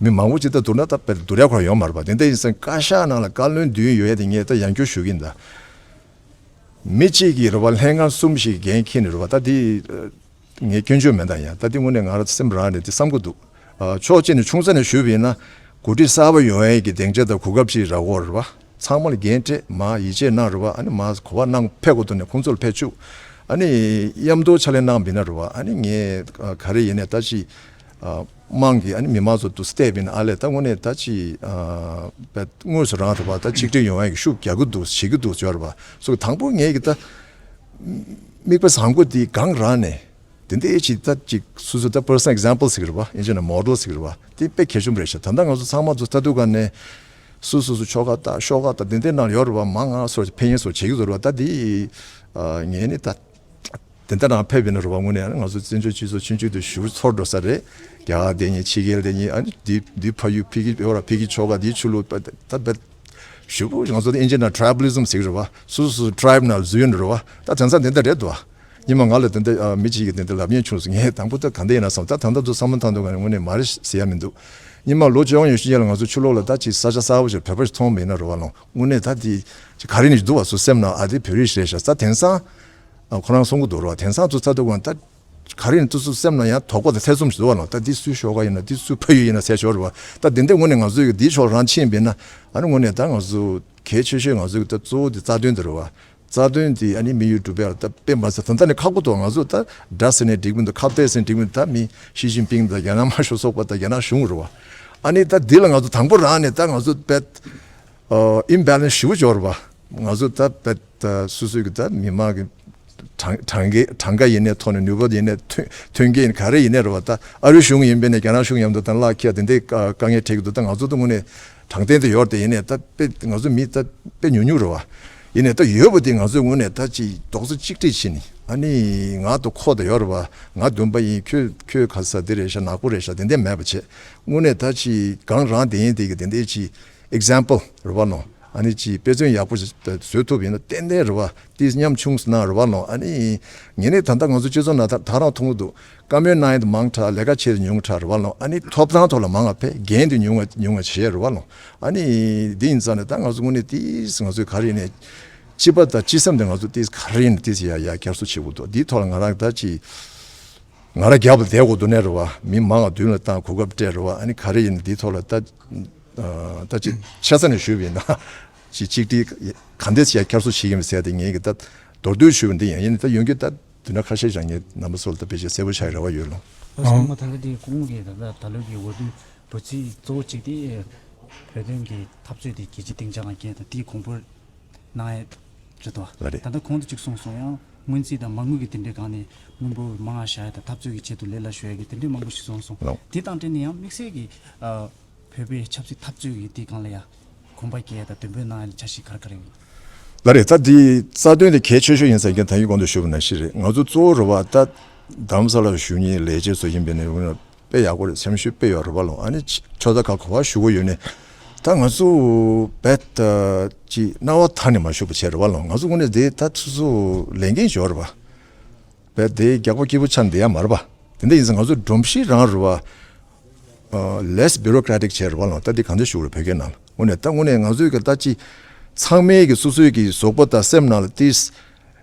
མི་མང་པོ་ཅིག་ད་བསྡུར་ན་ད་དཔེ་བསྡུར་ཡ་ཁོ་རང་ཡོད་མ་རེད་བ། དེ་འདྲ་ཡིན་ཙང་བཀའ་ཤག་ནང་ལ་བཀའ་བློན་བདུན་ཡོད་ཡ་དེ་ངས་ད་ཡང་བསྐྱར་ཞུ་གི་ཡིན་ད། མི་གཅིག་གིས་རེད་བ་ལྷན་ཁང་གསུམ་ཞིག་འགན་འཁྱེར་ནས་རེད་བ། ད་འདི་ངས་སྐྱོན་བརྗོད་མེད་ད། ཡང་ད་འདི་དངོས་གནས་ང་རང་སེམས་རང་ནས་འདི་བསམ་གི་འདུག། ཨ་ཕྱོགས་གཅིག་ནས་ཆུང་ས་ནས་ཞུས་པ་ཡིན་ན་འགོ་ཁྲིད་གསར་པ་ཡོང་ཡས་ཀྱི་སྡིངས་ཆ་དང་གོ་སྐབས་ཅིག་རག་གོ་རེད་བ། ཚང་མ་ལ་འགན་སྤྲད་མ་ཡིད་ཆེས་གནང་རེད་བ། ཨ་ནི་མ་གོ་བ་གནང་ཕེབས་གོ་དུ་ནས་ཁོང་ཚོ་ལ་ཕེབས་བཅུག། ཨ་ནི་མཉམ་དུ་ཕྱག་ལས་གནང་བ་ཡིན་ན་རེད་བ། ཨ་ནི་ངས་ཨ་ག་རེ་ཡིན་ནས་ད་ཅི་ཨ་དམངས་ཀྱི་ཨ་ནི་མི་མང་ཚོ་དུ་བལྟས་པ་ཡིན་ན་ཨ་ལས་ད་དངོས་གནས་ད་ཅི་ཨ་དཔེ་དངོས་སུ་རང་རེད་བ། ད་ཆིག་སྒྲིལ་ཡོང་ཡ་གི་ཤུགས་རྒྱག་གི་འདུག་བྱེད་ཀྱི་འདུག་ཟེར་བ་རེད་བ། སོ་དང་པོ་ངས་ཀྱི་ད་དམིགས་པ་བཟང་པོ་འདི་གང་རང་ནས། དེ་འདྲའི་ཅིག་ད་ཅིག་སོ་སོ་ད་personal example་ཟེར་གི་རེད་བ། ཡིན་ཅེ་ན་model་ཟེར་གི་རེད་བ། དེ་དཔེ་གལ་ཆེན་པོ་རེད་ཤག། ད་ལྟ་ང་ཚོ་ཚང་མ་ཚོ་ལྟ་དུས་ག་ནས་སུ་སུ་སུ་ཆོལ་ཁ་ད་ཤོག་ཁ་ད་དེ་འདྲའི་ནང་ཡོད་རེད་བ། མང་ང་སོ་ཕན་ཡིན་སོ་བྱེད་ཀྱི་ཚོ་རེད་བ། ད་དེ་ཨ་ངས་ནི་ད་དེ་འདྲ་ནང་ཕེབས་པ་ཡིན་ན་རེད་བ། དངོས་གནས་ང་ཚོ་བཙན་བྱོལ་སྤྱི་ཚོགས་ཆུང་ཆུང་དུ་ཞུ་ཚོར་འགྲོ་ས་རེད། རྒྱ་གར་དེ་གཉིས་ཕྱི་རྒྱལ་དེ་གཉིས་ཨ་ནི་འདི་འདི་ཕ་ཡུལ་ཕ་གི་ཡོད་ར་ཕ་གི་ཆོལ་ཁ་འདི་ཆོས་ལུགས་ད་ད་ཞུ་བོ་ང་ཚོ་དབྱིན་ཇི་ནང་tribalism་ཟེར་གི་རེད་བ། སོ་སོ་tribe་ནང་འཛུལ་ཡོད་རེད་བ། ད་དེང་སང་དེ་འདྲ་རེད་འདུག་བ། ཉི་མ་ང་ལ་དེ་འདྲ་ཨ་མི་གཅིག་གིས་དེ་འདྲ་ལབ་མཁན་བྱུང་སོང་། ངས་དང་པོ་ད་ག་འདྲ་ཡིན་ན་བསམ། ད་ད་ལྟ་ཚོ་བསམ་བློ་བཏང་དུས་ང་དངོས་གནས་མ་རེད་ཟེར་ཡ་མི་འདུག། ཉི་མ་ལོ་བཅོ་ལྔ་ཉི་ཤུ་རྗེས་ལ་ང་ཚོ་ཕྱི་ལོགས་ལ་ད་ཅིག་ས་ཆ་གསར་པ་ཞིག་བོད་པ་ཞིག་མཐོང་བ་ཡིན་ན་རེད་བ་ལོ། དངོས་གནས་ད་དེ་ཅིག་ག་རེ་ནས་འདུག་བ། སོ་སེམས་ནང་ཨ་དེ་བོད་རིགས་རེད་ཤག་ས་དེང་སང་ཨ་ཁོ་རང་གསུང་གི་འདུག་རེད་བ། དེང་སང་ཚོ་ཚ་དུས་ང་ད་ག་རེ་ནས་དུས་སུ་སེམས་ནང་ཡང་དོགས་པ་དང་ཐེ་ཚོམ་ཞིག་འདུག་བ་ལོ། ད་འདི་སུའི་ཤོག་ཁ་ཡིན་ན་འདི་སུའི་ཕ་ཡུལ་ཡིན་ན་ཟེར་ཞོར་རེད་བ། ད་དེ་འདྲ་དངོས་གནས་ང་ཚོའི་གི་འདིའི་ཕྱོགས་རང་ཕྱིན་པ་ཡིན་ན་ཨ་ནི་དངོས་གནས་ད་ང་ཚོ་གལ་ཆེ་ཤོས་ང་ཚོའི་གི་ད་གཙོ་བོ་དེ་རྩ་དོན་དེ་རེད་བ། རྩ་དོན་དེ་ཨ་ནི་དམིགས་ཡུལ་འགྲུབ་ཡ་ལ་ད་དཔེ་མ་ཟད་ད་ལྟ་ནས་ཁག་པོ་འདུག། ང་ཚོ་ད་དགྲ་ཟེར་ནས་འགྲིག་མི་འདུག། ཁ་གཏད་ཟེར་ནས་འགྲིག་མི་འདུག། ད་མི་ཞི་ཅིན་ཕིང་དང་རྒྱ་ནག་དམར་ཤོག་ཚོགས་པ་དང་རྒྱ་ནག་གཞུང་རེད་བ། ཨ་ནི་ད་འདི་ལ་ང་ཚོ་དང་པོ་རང་ནས་ད་ང་ཚོ་དཔེ་ཨ་imbalance་ཞེ་པོ་ཅིག་ཡོད་རེད་བ། ང་ཚོ་ད་དཔེ་ད་སོ་སོའི་གི་ད་མི་མང་གི་གྲངས་གྲངས་ཀའི་གྲངས་ཀ་ཡིན་ནའི་ཐོག་ནས་ནུས་པ་ཡིན་ནའི་མཐུན་མཐུན་རྐྱེན་ག་རེ་ཡིན་ནའི་རེད་བ། ད་ཨ་རིའི་གཞུང་ཡིན་པས་ནས་རྒྱ་ནག་གཞུང་མཉམ་དུ་ད་ལག་ཁྱེར་དེ་འདྲའི་དཀའ་དཀའ་ངལ་འཕྲད་ཀྱི་འདུག། ད་ང་ཚོ་ད་དངོས་གནས་དྲང་བདེན་དུ་ཡོད་དེ་ཡིན་ནའི་ད་དཔེ་ང་ཚོ་མི་ད་དཔེ་ཉུང་ཉུང་རེད་བ། ཡིན་ནའི་ད་ཡོད་པ་དེ་ང་ཚོའི་ངོས་ནས་ད་ཅིག་རྡོག་རྩ་གཅིག་སྒྲིལ་བྱས་ནས་ཨ་ནི་ང་ད་ཁོ་ད་ཡོད་རེད་བ། ང་བདུན་པ་ཡིན། ཁྱོད་ཁྱོད་ག་ས་དེ་རེད་ཤག། ནག་པོ་རེད་ཤག། དེ་འདྲ་མེད་པ་བྱས་དངོས་གནས་ད་ཅིག་གང་རང་དེ་ཡིན་དེ་གི་དེ་འདྲའི་ཅིག་example་རེད་བ་ནོ། ཨ་ནི་ཅིག་དཔེ་མཚོན་ཡག་པོ་ཞིག་བཟོ་ཐུབ་ཡིན་ན་ཏན་ཏན་རེད་བ། ཏིས་ཉམ་ཆུང་སུ་གནང་རེད་བ་ལོང་། ཨ་ནི་ངེད་ནས་ད་ལྟ་ང་ཚོ་སྤྱི་ཚོགས་ནང་ད་ད་རང་མཐོང་གི་འདུག་བཀའ་མོལ་གནང་ཡས་དེ་མང་དྲགས། ལས་ཀ་བྱེད་དེ་ཉུང་དྲགས་རེད་བ་ལོང་། ཨ་ནི་ཐོབ་ཐང་ཐོག་ལ་མང་བ་ཕེ་འགན་དེ་ཉུང་བ་ཉུང་བ་བྱས་རེད་བ་ལོང་། ཨ་ནི་འདི་ཡིན་ཙང་ནས་ད་ང་ཚོ་དངོས་གནས་ཏིས་ང་ཚོས་ག་རེ་ཡིན་ནས་སྤྱི་པ་དང་སྤྱི་སེམས་དེ་ང་ཚོ་ཏིས་ག་རེ་ཡིན་ནས་ཏིས་ཡ་ཡ་བསྐྱར་གསོ་བྱེད་དགོས་འདུག་འདིའི་ཐོག་ལ་ང་རང་ད་ཅིག་ང་རང་རྒྱབ་ལ་བསྡད་དགོས་འདུག་ནས་རེད་བ། མི་མང་བ་མདུན་ལ་བཏང་གོ་སྐབས་སྤྲད་རེད་བ། ཨ་ནི་ག་རེ་ཡིན་ནས་འདིའི་ཐོག་ལ་ད་ད་ཅིག་ཆ་ས་ནས་ཞུས་པ་ཡིན་ན་ཅིག་གཅིག་སྒྲིལ་ག་འདྲས་ཡ་བསྐྱར་གསོ་བྱེད་ཀྱི་མི་ཟེར་ཏེ་ངས་ཀྱི་ད་མདོར་བསྡུས་ཞུས་པ་འདི་ཡིན། ཡིན་ནས་ད་ཡོང་རྒྱུ་ད། དུས་ན་ཁ་ཤས་ཀྱང་ངས་རྣམ་པ་ཚོ་ལ་ད་དཔེ་ཆ་གསལ་པོ་ཆགས་རེ་བ་ཡོད་ལོ། ཨོ། ཚང་མ་ད་ལྟ་དེ་ཁོང་གིས་ད་ལྟ་ད་ལོ་གི་འོས་བསྡུ་འབོད་ཚིག་གཙོ་བོ་གཅིག་དེ་བོད་དོན་གྱི་འཐབ་རྩོད་དེ་རྒྱལ་སྤྱིའི་སྡིངས་ཆ་ལ་འགེལ་དང་དེའི་གོང་བུར་གནང་ཡས་རེད་དོ། ལ་རེད། ད་ལྟ་ཁོང་དུ་གཅིག་གསུངས་སོང་ཡང་སྔོན་རྩིས་དང་མ་དངུལ་གྱི་དེ་འདྲའི་སྒང་ནས་དངུལ་འབོར་མང་བ་བཞག་ཡས་དང་འཐབ་རྩོད་ཀྱི་ཆེད་དུ་ལས་སླ་ཤོས་ཡས་ཀྱི་དེ་འདྲའི་མང་པོ་ཞིག་གསུངས་སོང་། ལོ། དེ་དང་འབྲེལ་ནས་ཡང་དམིགས་བསལ་གྱི་བོད་པའི་ཆབ་སྲིད་འཐབ་རྩོད་ཀྱི་དེའི་སྒང་ལ་ཡ་གོམ་པ་རྒྱག་དང་འདོན་སྤེལ་གནང་ཡ་ལ་འཆར་གཞི་ག་རེ་ག་རེ་ཡོད། ལ་རེད། ད་འདི་རྩ་དོན་དེ་གལ་ཆེ་ཤོས་ཡིན་ཟེར་མཁན་ད་ཡིན་གོང་དུ་ཞུས་པ་ནང་བཞིན་རེད། ང་ཚོ་གཙོ་བོ་རེད་བ། ད་རྡ་རམ་ས་ལར་བཞུགས་མཁན་ལས་བྱེད་ཚོ་ཡིན་པའི་ནས་དཔེ་ཡག་པོ་རེད། སེམས་ཤུགས་དཔེ་ཡོད་རེད་བ་ལོ། ཨ་ནི་ཕྱོགས་མཐའ་ཁག་ག་པར་བཞུགས་ཀྱི་ཡོད་ནས་ད་ང་ཚོ་རྦད་ཅིག་སྣང་བ་ཐང་ནས་མ་བཞུགས་པ་བྱས་རེད་བ་ལོ། ང་ཚོ་དངོས་གནས་དེ་ད་སོ་སོ་ལས་འགན་ཡོད་རེད་བ། བས་དེའི་རྒྱག་པ་སྐྱིད་པོ་ཆགས་བསྡད་ཡ་མ་རེད་པ། དེ་འདྲ་ཡིན་ཙང་ང་ཚོ་སྒྲོམ་གཞི་རང་རེད་པ། ཨ། less bureaucratic་བྱས་རེད་པ་ལ། ད་འདི་གང་འདྲ་ཞུ་རེད་བོད་སྐད་ནང་ལ། དངོས་གནས་ད་དངོས་གནས་ང་ཚོའི་གི་ད་ཅི་ཚང་མའི་གི་སོ་སོའི་གི་གཟུགས་པོ་དང་སེམས་ནང་ལ་ཏིས་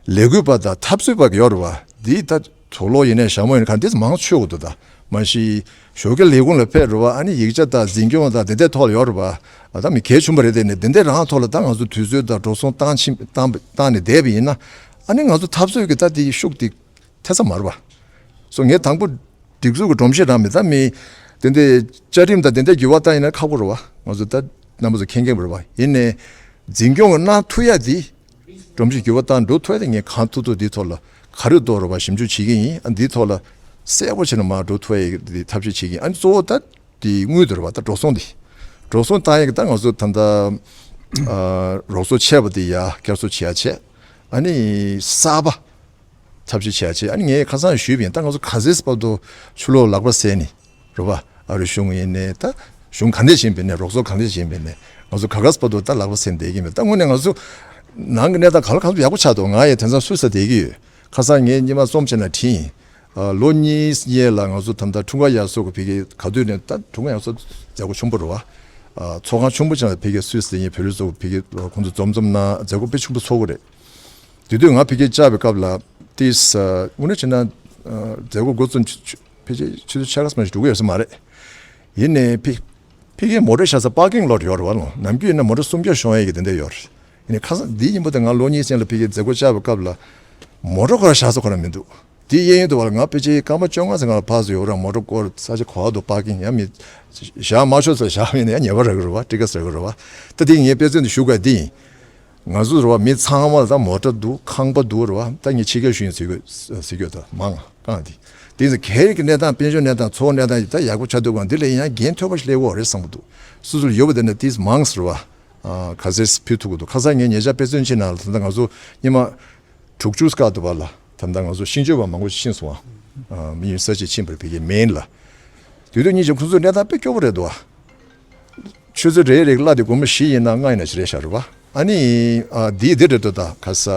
ལས་འགུལ་པ་དང་འཐབ་རྩོད་པ་གི་ཡོད་རེད་པ། འདི་ད་གྲོགས་ལོ་ཡིན་ནའི་ཞྭ་མོ་ཡིན་ནའི་གང་ཏིས་མང་ཆོས་གོ་འདུག་ད་མ་གཞི་ཞོགས་ཀའི་ལས་ཁུངས་ལ་ཕེབས་རེད་པ། ཨ་ནི་ཡིག་ཆ་དང་འཛིན་སྐྱོང་དང་དེ་འདྲའི་ཐོག་ལ་ཡོད་རེད་པ། ཨ། ད་མི་གལ་ཆུང་པ་རེད། དེ་ནས་དེ་འདྲའི་རང་ཐོག་ལ་ད་ང་ཚོ་དུས་ཚོད་དང་འགྲོ་སོང་བཏང་ཕྱིན་བཏང་བཏང་ནས་བསྡད་པ་ཡིན་ན། ཨ་ནི་ང་ཚོ་འཐབ་རྩོད་ཀྱི་ད་དེའི་ཤུགས་དེ་ཐེ་ཚོམ་མ་རེད་པ། སོ་ངས་དང་པོ་སྒྲིག་འཛུགས་ཀྱི་སྒྲོམ་གཞི་རང་མི་ད་མི་དེ་འདྲའི་བཅའ་ཁྲིམས་དང་དེ་འདྲའི་འགྱུར་བ་བཏང་ཡིན་ན་ཁག་པོ་རེད་པ། ང་ཚོ་ད་རྣམ་པ་ཚོ་མཁྱེན་མཁྱེན་པ་རེད་པ། ཡིན་ནའི་འཛིན་སྐྱོང་གི་གནང་ཐུབ་ཡ་དེ། སྒྲོམ་གཞི་འགྱུར་བ་བཏང་འགྲོ་ཐུབ་ཡ་དེ་ངས་གང་ཐུབ་ཐུབ་འདིའི་ཐོག་ལ་ག་རེ་གཏོང་རེད་པ་ཞིབ་འཇུག་བྱེད་ཀྱི་ཡིན། ཨ། འདིའི་ཐོག་ལ་གསལ་པོ་བྱས་ནས་མར་འགྲོ་ཐུབ་ཡ་ཡི་ཐབས་ཤེས་བྱེད་ཀྱི་ཡིན། ཨ་ནི་གཙོ་བོ་ད་དེ་དངུལ་དེ་རེད་པ། ད་འགྲོ་སོང་དེ། འགྲོ་སོང་བཏང་ཡ་གི་ད་ང་ཚོ་ད་ལྟ་ཨ་རོགས་ཚོགས་ཆད་པ་དེ་ཡ་བསྐྱར་གསོ་བྱེད་ཡ་བྱས། ཨ་ནི་གསར་པ་ཐབས་ཤེས་བྱེད་ཡ་བྱས། ཨ་ནི་ངས་ཁ་སང་ཞུས་པ་ཡིན། ད་ང་ཚོ་ག་ཚོད་བར་དུ་ཕྱི་ལོགས་ལག་པ་བཟས་ནས་རེད་པ། ཨ་རི་གཞུང་ཡིན་ནའི་ད་གཞུང་ག་འདྲས་བྱེད་པ་ཡིན་ནའི་རོགས་ཚོགས་ག་འདྲས་བྱེད་པ་ཡིན་ནའི་ང་ཚོ་ག་ག་ཚོད་བར་དུ་ད་ལག་པ་བཟས་ནས་བསྡད་ཀྱི་མེད། ད་དངོས་གནས་ང་ཚོ་ནང་གི་གནས་སྟངས་ག་ལ་ག་ཚོད་ཡག་པོ་ཆགས་འདུག་ང་ཡི་དེང་སང་སུད་སི་བསྡད་ཀྱི་ཡོད། ཁ་སང་ངས་ཉི་མ་རྩོམ་བྱས་ན་བྲིས་ཡིན། ཨ། ལོ་གཉིས་སྔོན་ལ་ང་ཚོ་ད་ལྟ་འཁྲུངས་སྐར་ཡར་སོ་གི་ཕ་གི་ག་དུས་ནས་ད་འཁྲུངས་སྐར་ཡར་སོ་མཛད་སྒོ་ཆེན་པོ་རེད་པ། ཨ། ཚོགས་ཁང་ཆེན་པོ་ཅིག་ལ་ཕ་གི་སུད་སི་ཡིན་བོད་རིགས་ཚོ་ཕ་གི་ཁོང་ཚོ་འཛོམས་འཛོམས་གནང་མཛད་སྒོ་དཔེ་ཆེན་པོ་ཚོགས་ཀྱི་རེད། དེ་དུས་ང་ཕ་གི་བཅར་བའི་སྐབས་ལ་ཏིས་དངོས་གནས་བྱས་ན་ཨ་མཛད་སྒོ་འགོ་རྩོམ་ཕལ་ཆེར་ཆུ་ཚོད་ཕྱེད་ཀ་ཙམ་ཞིག་འགྲོ་གི་ཡོད་ས་མ་རེད། ཡིན་ནའི་ཕ་ཕ་གིའི་མོ་ཊ་བཞག་ས་པར་ཀིང་ལོ་ཊི་ཡོད་རེད་པ་ལོ། ནམ་རྒྱུན་ཡིན་ན་མོ་ཊ་སུམ་བརྒྱ་ཤོང་ཡས་ཀྱི་དེ་འདྲ་ཡོད་རེད། ཡིན་ནའི་ཁ་སང་འདིའི་ཉིན་མོ་དེ་ང་ལོ་གཉིས་ཙམ་ལ་ཕ་གིའི་མཛད་སྒོ་བཅར་བའི་སྐབས་ལ་མོ་ཊ་ཁོ་རང་བཞག་ས་ཁོ་རང་མི་འདུག་དེའི་གཡས་གཡོན་དུ་བ་ལ་ང་ཕལ་ཆེར་སྐར་མ་བཅོ་ལྔ་ཙམ་སྒང་ལ་ཕར་ཚུར་ཡོང་ར་མོ་ཊ་སྐོར་ས་ཆ་ག་བ་འདུག་པར་ཀིང་ཡང་མི་བཞག་མ་ཆོག་ས་བཞག་མིན་ན་ཡང་ཉེས་པ་རག་གི་རེད་པ། ཊི་ཀེ་ཊི་རག་གི་རེད་པ། ད་དེ་ངས་དཔེ་མཚོན་དུ་ཞུ་དགོས་དེ་ཡིན། ང་ཚོ་རེད་པ། མི་ཚང་མ་ལ་ད་མོ་ཊ་འདུག་ཁང་པ་འདུག་རེད་པ། ད་ངས་ཕྱི་རྒྱལ་ཞུ་ཡིན་ཟེར་གྱི་ཟེར་གྱི་ཡོད། ད་མང་གང་དེ་དེ་ཚོ་གལ་གྱི་གནས་སྟངས་དཔལ་འབྱོར་གནས་སྟངས་འཚོ་བ་གནས་སྟངས་ད་ཡག་པོ་ཆགས་འདུག་གང་དེ་ལས་ཡང་འགན་ཐོལ་པ་ཞིག་སླེབས་ཡོད་རེད་བསམ་གྱི་འདུག་སོ་སོར་ཡོད་པ་དེ་འདྲ་དེ་མང་ཟེར་བ། ཨ། ག་ཚད་ཕུལ་ཐུབ་ཀྱི་འདུག་ཁ་སང་ངས་ཉེ་ཆར་དཔེ་མཚོན་ཅིག་ནང་ལ་ད་ལྟ་ང་ཚོ་ཉི་མ་དྲུག་ཅུ་སྐར་དུ་བར་ལ་ད་ལྟ་ང་ཚོ་ཤིང་གཅོད་པ་མང་པོ་ཞིག་ཕྱིན་སོང་བ། ཨ། མི་ཡུལ་ས་ཆ་ཕྱིན་པར་ཕ་གིའི་མེན་ལ། དེ་དུས་ཉིན་གཅིག་ཁོང་ཚོའི་གནས་སྟངས་དཔེ་སྐྱོ་པོ་རེད་འདུག་བ། ཆུ་ཚོད་རེ་རེ་གི་གླ་དེ་སྒོར་མོ་བཞི་ཡིན་ན་ལྔ་ཡིན་ན་ཞིག་རེད་ཤག་རེད་བ། ཨ་ནི་ཨ་འདི་འདི་རེད་འདུག་ད་ཁ་ས་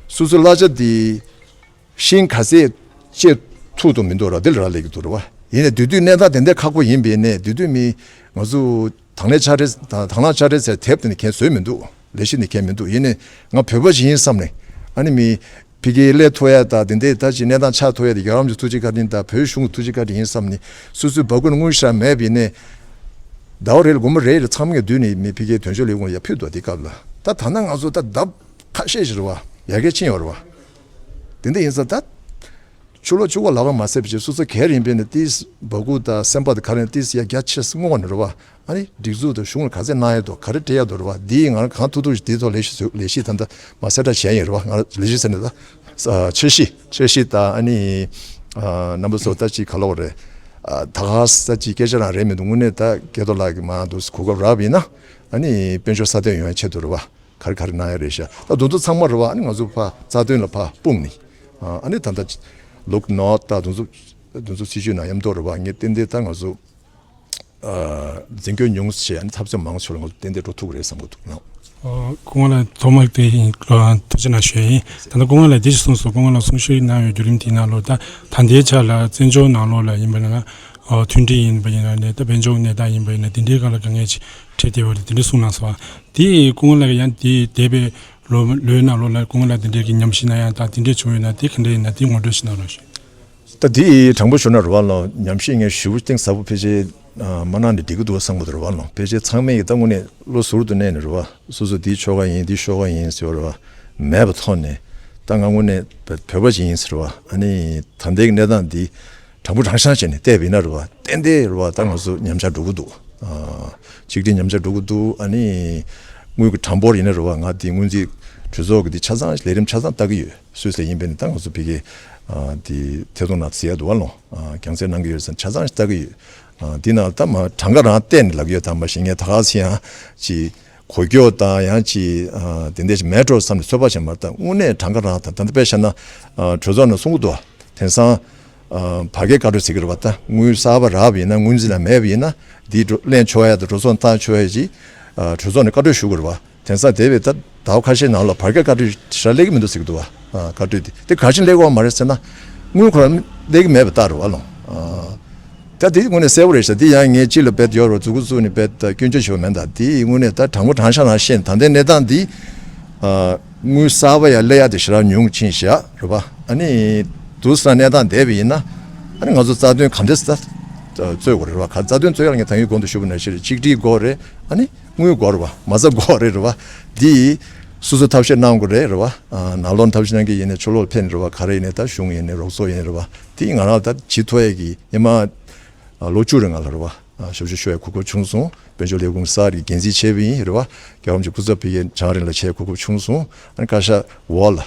སོ་སོའི་གླ་ཆ་དེ་ཤིང་ག་ཚད་བཅད་ཐུབ་ཐུབ་མི་འདུག་ར། དེ་ལ་རག་ལས་ཀྱི་འདུག་རེད་བ། ཡིན་ནའི་དེ་དུས་གནས་སྟངས་དེ་འདྲ་ཁག་པོ་ཡིན་པས་ནས་དེ་དུས་མི་ང་ཚོ་དང་ལེན་ཕྱག་བྲིས་དང་དང་བླངས་ཕྱག་བྲིས་ཟེར་དེབ་དེ་ནི་གས་བཟོས་མི་འདུག་ལས་གཞི་ནི་གས་མི་འདུག་ཡིན་ནའི་ང་བོད་པ་ཞིག་ཡིན་བསམ་ནས་ཨ་ནི་མི་ཕ་གིའི་སླེབས་ཐུབ་ཡ་དང་དེ་འདྲའི་ད་ཅིག་གནས་སྟངས་ཆགས་ཐུབ་ཡ་དེ་རྒྱལ་བ་རིན་པོ་ཆེའི་ཐུགས་རྗེ་བཀའ་དྲིན་དང་བོད་གཞུང་གི་ཐུགས་རྗེ་བཀའ་དྲིན་ཡིན་བསམ་ནས་སོ་སོའི་འབབ་སྒོ་ནས་དངུལ་ཞིག་རག་མེད་པ་ཡིན་ནའི་ཟླ་བ་རེ་ལ་སྒོར་མོ་རེ་རེ་ཚང་མས་བསྡུས་ནས་མི་ཕ་གིའི་དོན་གཅོད་ལས་ཁུངས་ལ་ཡར་ཕུལ་འདུག་དེ་སྐབས་ལ་ད་ད་ལྟ་ང་ཚོ་ད་ལྡབ་ཁ་ཤས་ཤིག་རེད་བ། ཡར་རྒྱས་ཕྱིན་ཡོད་རེད་བ། དེ་འདྲ་ཡིན་ཙང་ད་ཕྱི་ལོགས་ཕྱུག་པོ་ལག་པ་མ་ཟད་པ་བྱས་སོ་སོ་སྒེར་ཡིན་པས་ནས་ཏིས་འབབ་སྒོ་དང་སེམས་པ་དང་ག་རེ་ཏིས་ཡར་རྒྱས་ཆེ་སྔོ་བ་ནི་རེད་བ། ཨ་ནི་སྒྲིག་འཛུགས་དང་གཞུང་ལ་ག་ཚད་གནང་ཡས་འདུག་ག་རེ་སྤྲད་ཡས་འདུག་རེད་བ། འདི་ང་རང་གང་ཐུབ་ཐུབ་ཞིག་འདིའི་ཐོག་ལས་གཞི་བཟོ་ལས་གཞི་ད་ལྟ་མ་གསལ་བསྒྲགས་བྱས་ཡིན་རེད་བ། ང་རང་ལས་གཞི་ཟེར་ནས་ད་འཆར་གཞི་འཆར་གཞི་དང་ཨ་ནི་རྣམ་པ་ཚོ་ད་ཅིག་ག་ལབ་དགོས་རེད། ད་ག་ས་ཅིག་སྐད་ཆ་རང་རེད་མི་འདུག་དངོས་གནས་ད་སྐལ་རྡོར་ལགས་ཀྱིས་མ་འདུག་གོ་སྐབས་རག་པ་ཡིན་ན་ཨ་ནི་དཔལ་འབྱོར་སྲ་བརྟན་ཡོང་ཡས་ཆེད་དུ་རེད་བ། ག་རེ་ག་རེ་གནང་ཡ་རེད་ཤག་ད་དེ་ཚོ་ཚང་མ་རེད་བ། ཨ་ནི་ང་ཚོ་ཕར་རྩ་དོན་ལ་ཕར་སྤུངས་ནས། ཨ་ནི་ད་ལྟ་ལུག་ནོར་ད་དེ་ཚོ་དེ་ཚོ་སྲིད་ཇུས་ནང་མཉམ་དུ་རེད་བ། ངས་ཏན་ཏན་ད་ང་ཚོ་འཛིན་སྐྱོང་ཉུང་ཙམ་བྱས། ཨ་ནི་འཐབ་རྩོད་མང་ཙམ་ལ་ང་ཚོ་ཏན་ཏན་འགྲོ་ཐུབ་ཀྱི་རེད་བསམ་གྱི་འདུག་ལགས། ཨོ། སྐུ་ངོ་ལགས་ཐོག་མར་དེ་ཡིན། ཨ། ཐུགས་རྗེ་གནང་ཞུ་ཡ་ཡིན། ད་ལྟ་སྐུ་ངོ་ལགས་འདི་ཞིག་གསུངས་སོང་། སྐུ་ངོ་ལགས་གསུང་བཤད་གནང་བའི་བརྒྱུད་རིམ་དེའི་ནང་ལོགས་ད་ད་ལྟའི་ཆ་ལ་བཙན་བྱོལ་ནང་ལོགས་ལ་ཡིན་པ་ཡིན་ན། ཨོ། མཐུན་སྒྲིལ་ཡིན་པ་ཡིན་ན་ནས་ད་དཔལ་འབྱོར་གནས་སྟངས་ཡིན་པ་ཡིན་ན་དེ་འདྲའི་སྒང་ལ་དཀའ་ངལ་ཅིག་འཕྲད་བསྡད་པ་རེད། དེ་འདྲ་གསུངས་གནང་སོང་། དེ་སྐུ་ངོ་ལགས་ཀྱིས་ཡང་དེ་འདས་པའི་ལོ་ལོའི་ནང་ལོགས་ལ་སྐུ་ངོ་ལགས་དེ་འདྲའི་གི་ཉམས་ཞིབ་གནང་ཡ་དང་དེ་འདྲ་བྱུང་ཡོད་ན་དེ་ག་འདྲ་ཡིན་ན་དེ་ངོ་སྤྲོད་ཞིག་གནང་རོགས་ཞུ། ད་དེ་དྲང་པོ་ཞུ་ན་རེད་བ་ལགས། ཉམས་ཞིབ་ངས་ཞེ་པོ་གཏིང་ཟབ་པོ་ཕལ་ཆེར་ཨ་མ་གནང་ནས་འགྲིག་གི་འདུག་བསམ་གི་འདུག་རེད་བ་ལགས། ཕལ་ཆེར་ཚང་མས་ཀྱི་ད་དངོས་གནས་བློ་ཟུར་དུ་གནས་ནས་རེད་བ། སོ་སོ་དེའི་ཆོལ་ཁ་ཡིན་དེའི་ཆོལ་ཁ་ཡིན་ཟེར་བ་རེད་བ། མེད་པ་ཐོག་ནས་ད་ང་དངོས་གནས་བོད་པ་ཅིག་ཡིན་ཟེར་བ། ཨ་ནི་ད་ལྟའི་གནས་སྟངས་འདི་དྲང་པོ་དྲང་བཞག་བྱས་ནས་བལྟས་པ་ཡིན་ན་རེད་བ། ཏན་ཏན་རེད་བ། ད་ང་ཚོ་ཉམས་ཆག་འགྲོ་གི་འདུག་ཨ། ཆིག་སྒྲིལ་ཉམས་ཆག་འགྲོ་གི་འདུག་ཨ་ནི་དངུལ་གྱི་གྲངས་འབོར་ཡིན་ན་རེད་བ། ང་འདི་སྔོན་རྩིས་གྲོས་ཚོགས་ཀྱི་འདི་ཆ་ཚང་ལས་རིམ་ཆ་ཚང་ལྟ་གི་ཡོད། སུད་སི་ཡིན་པས་ནི་ད་ང་ཚོ་ཕ་གིར་ཨ་འདི་ཐད་གཏོང་ནང་གཟིགས་ཡ་འདུག་བ་ལགས། ཨ། རྒྱང་སྲིང་གནང་གི་ཡོད་ཙང་ཆ་ཚང་ལྟ་གི་ཡོད། ཨ། འདི་ནང་ད་མ་གྲངས་ཀ་རང་བལྟས་ནས་ལབ་ཡོད། ད་མ་གཞི་ངས་ད་ག་སེ་ཡང་ཅིག་གོ་སྐྱོ་དང་ཡང་ཅིག་ཨ་དེ་འདྲ་ཞིག་མེད་འགྲོ་བསམ་ནས་ཚོད་དཔག་བྱས་མ་རེད། ད་དངོས་གནས་གྲངས་ཀ་རང་ད་ད་ལྟ་དཔེ་བཞག་ན་ཨ་གྲོས་ཚོགས་ནང་གསུང་གི་འདུག་བ། དེང་སང་ཨ་བར་བརྒལ་བཀའ་འཁྲོལ་ཟེར་གི་རེད་བ། ད་དངུལ་གསར་པ་རག་པ་ཡིན་ན་སྔོན་རྩིས་ལ་མེད་པ་ཡིན་ན་འདི་གླེང་ཆོག་ཡ་དང་གྲོས་ཚོགས་བཏང་ཆོག་ཡ་ཅིག་ཨ་གྲོས་ཚོགས་ནས་བཀའ་འཁྲོལ་ཞུ་དགོས་རེད་བ། དེང་སང་འདས་པའི་ད་ཟླ་བ་ཁ་ཤས་ནང་ལ་བར་བརྒལ་བཀའ་འཁྲོལ་ཞེ་དྲག་སླེབས་ཀྱི་མི་འདུག་ཟེར་གྱི་འདུག་བ། ཨ། བཀའ་འཁྲོལ་དེ་དེ་ག་ཅི་སླེབས་ཀྱི་ཡོད་མ་རེད་ཟེར་ན། དངུལ་ཁོ་རང་སླེབས་ཀྱི་མེད་པ་ལྟར་རེད་བ་ལགས། ཨ། ད་དེ་དངོས་གནས་གསལ་པོ་རེད་ཤག་དེ་ཡང་ངས་སྤྱི་ལ་རྦད་ཡོད་རེད་བ། མཛུབ་གུ་བཙུགས་ནས་རྦད་སྐྱོན་བརྗོད་བྱེད་པ་མིན། ད་དེ་དངོས་གནས་ད་དྲང་པོ་དྲང་བཞག་ནང་བཤད་ན་ད་ལྟའི་གནས་སྟངས་འདི། ཨ། དངུལ་གསར་པ་ཡར་སླེབས་ཡ་དེ་ཞེ་དྲག་ཉུང་ཕྱིན་བཞག་རེད་བ། ཨ་ནི་དུས་སང་གནས་སྟངས་བསྡད་པ་ཡིན་ན། ཨ་ནི་ང་ཚོ་རྩ་དོན་ག་འདྲས་སེ་ད་རྩོད་དགོས་རེད་བ། ག་རྩ་དོན་རྩོད་ཡ་ལ་ངས་ད་གིན་གོང་དུ་ཞུས་པ་ནང་བཞིན་གཅིག་སྒྲིལ་དགོས་རེད། ཨ་ནི། དངུལ་དགོས་རེད་བ། མ་རྩ་དགོས་རེད་རེད་བ། འདི་སོ་སོ་ཐབས་ཤེས་གནང་དགོས་རེད་རེད་བ། ཨ། ནང་ལོགས་ཐབས་ཤེས་གནང་གི་ཡིན་ནའི་ཕྱི་ལོགས་ཕེབས་ནས་རེད་བ། ག་རེ་ཡིན་ནའི་ད་གཞུང་ཡིན་ནའི་རོགས་ཚོགས་ཡིན་ནའི་རེད་བ། དེ་ང་རང་ད་བྱེད་ཐུབ་ཡས་ཀྱི་སྔོན་མ། ཨ། ལོ་བཅུ་རིང་ལ་རེད་བ། ཨ། ཞབས་ཞུ་ཞུ་ཡས་གོ་སྐབས་བྱུང་སོང་། དཔལ་འབྱོར་ལས་ཁུངས་གསར་གྱི་འགན་འཛིན་བྱས་པ་ཡིན་རེད་བ། རྒྱལ་བ་རིན་པོ་ཆེ་སྐུ་ཚབ་ཕ་གིར་བྱང་རིང་ལ་བྱས་གོ་སྐབས་བྱུང་སོང་། ཨ་ནི་བཀའ་ཤག་འོག་ལ།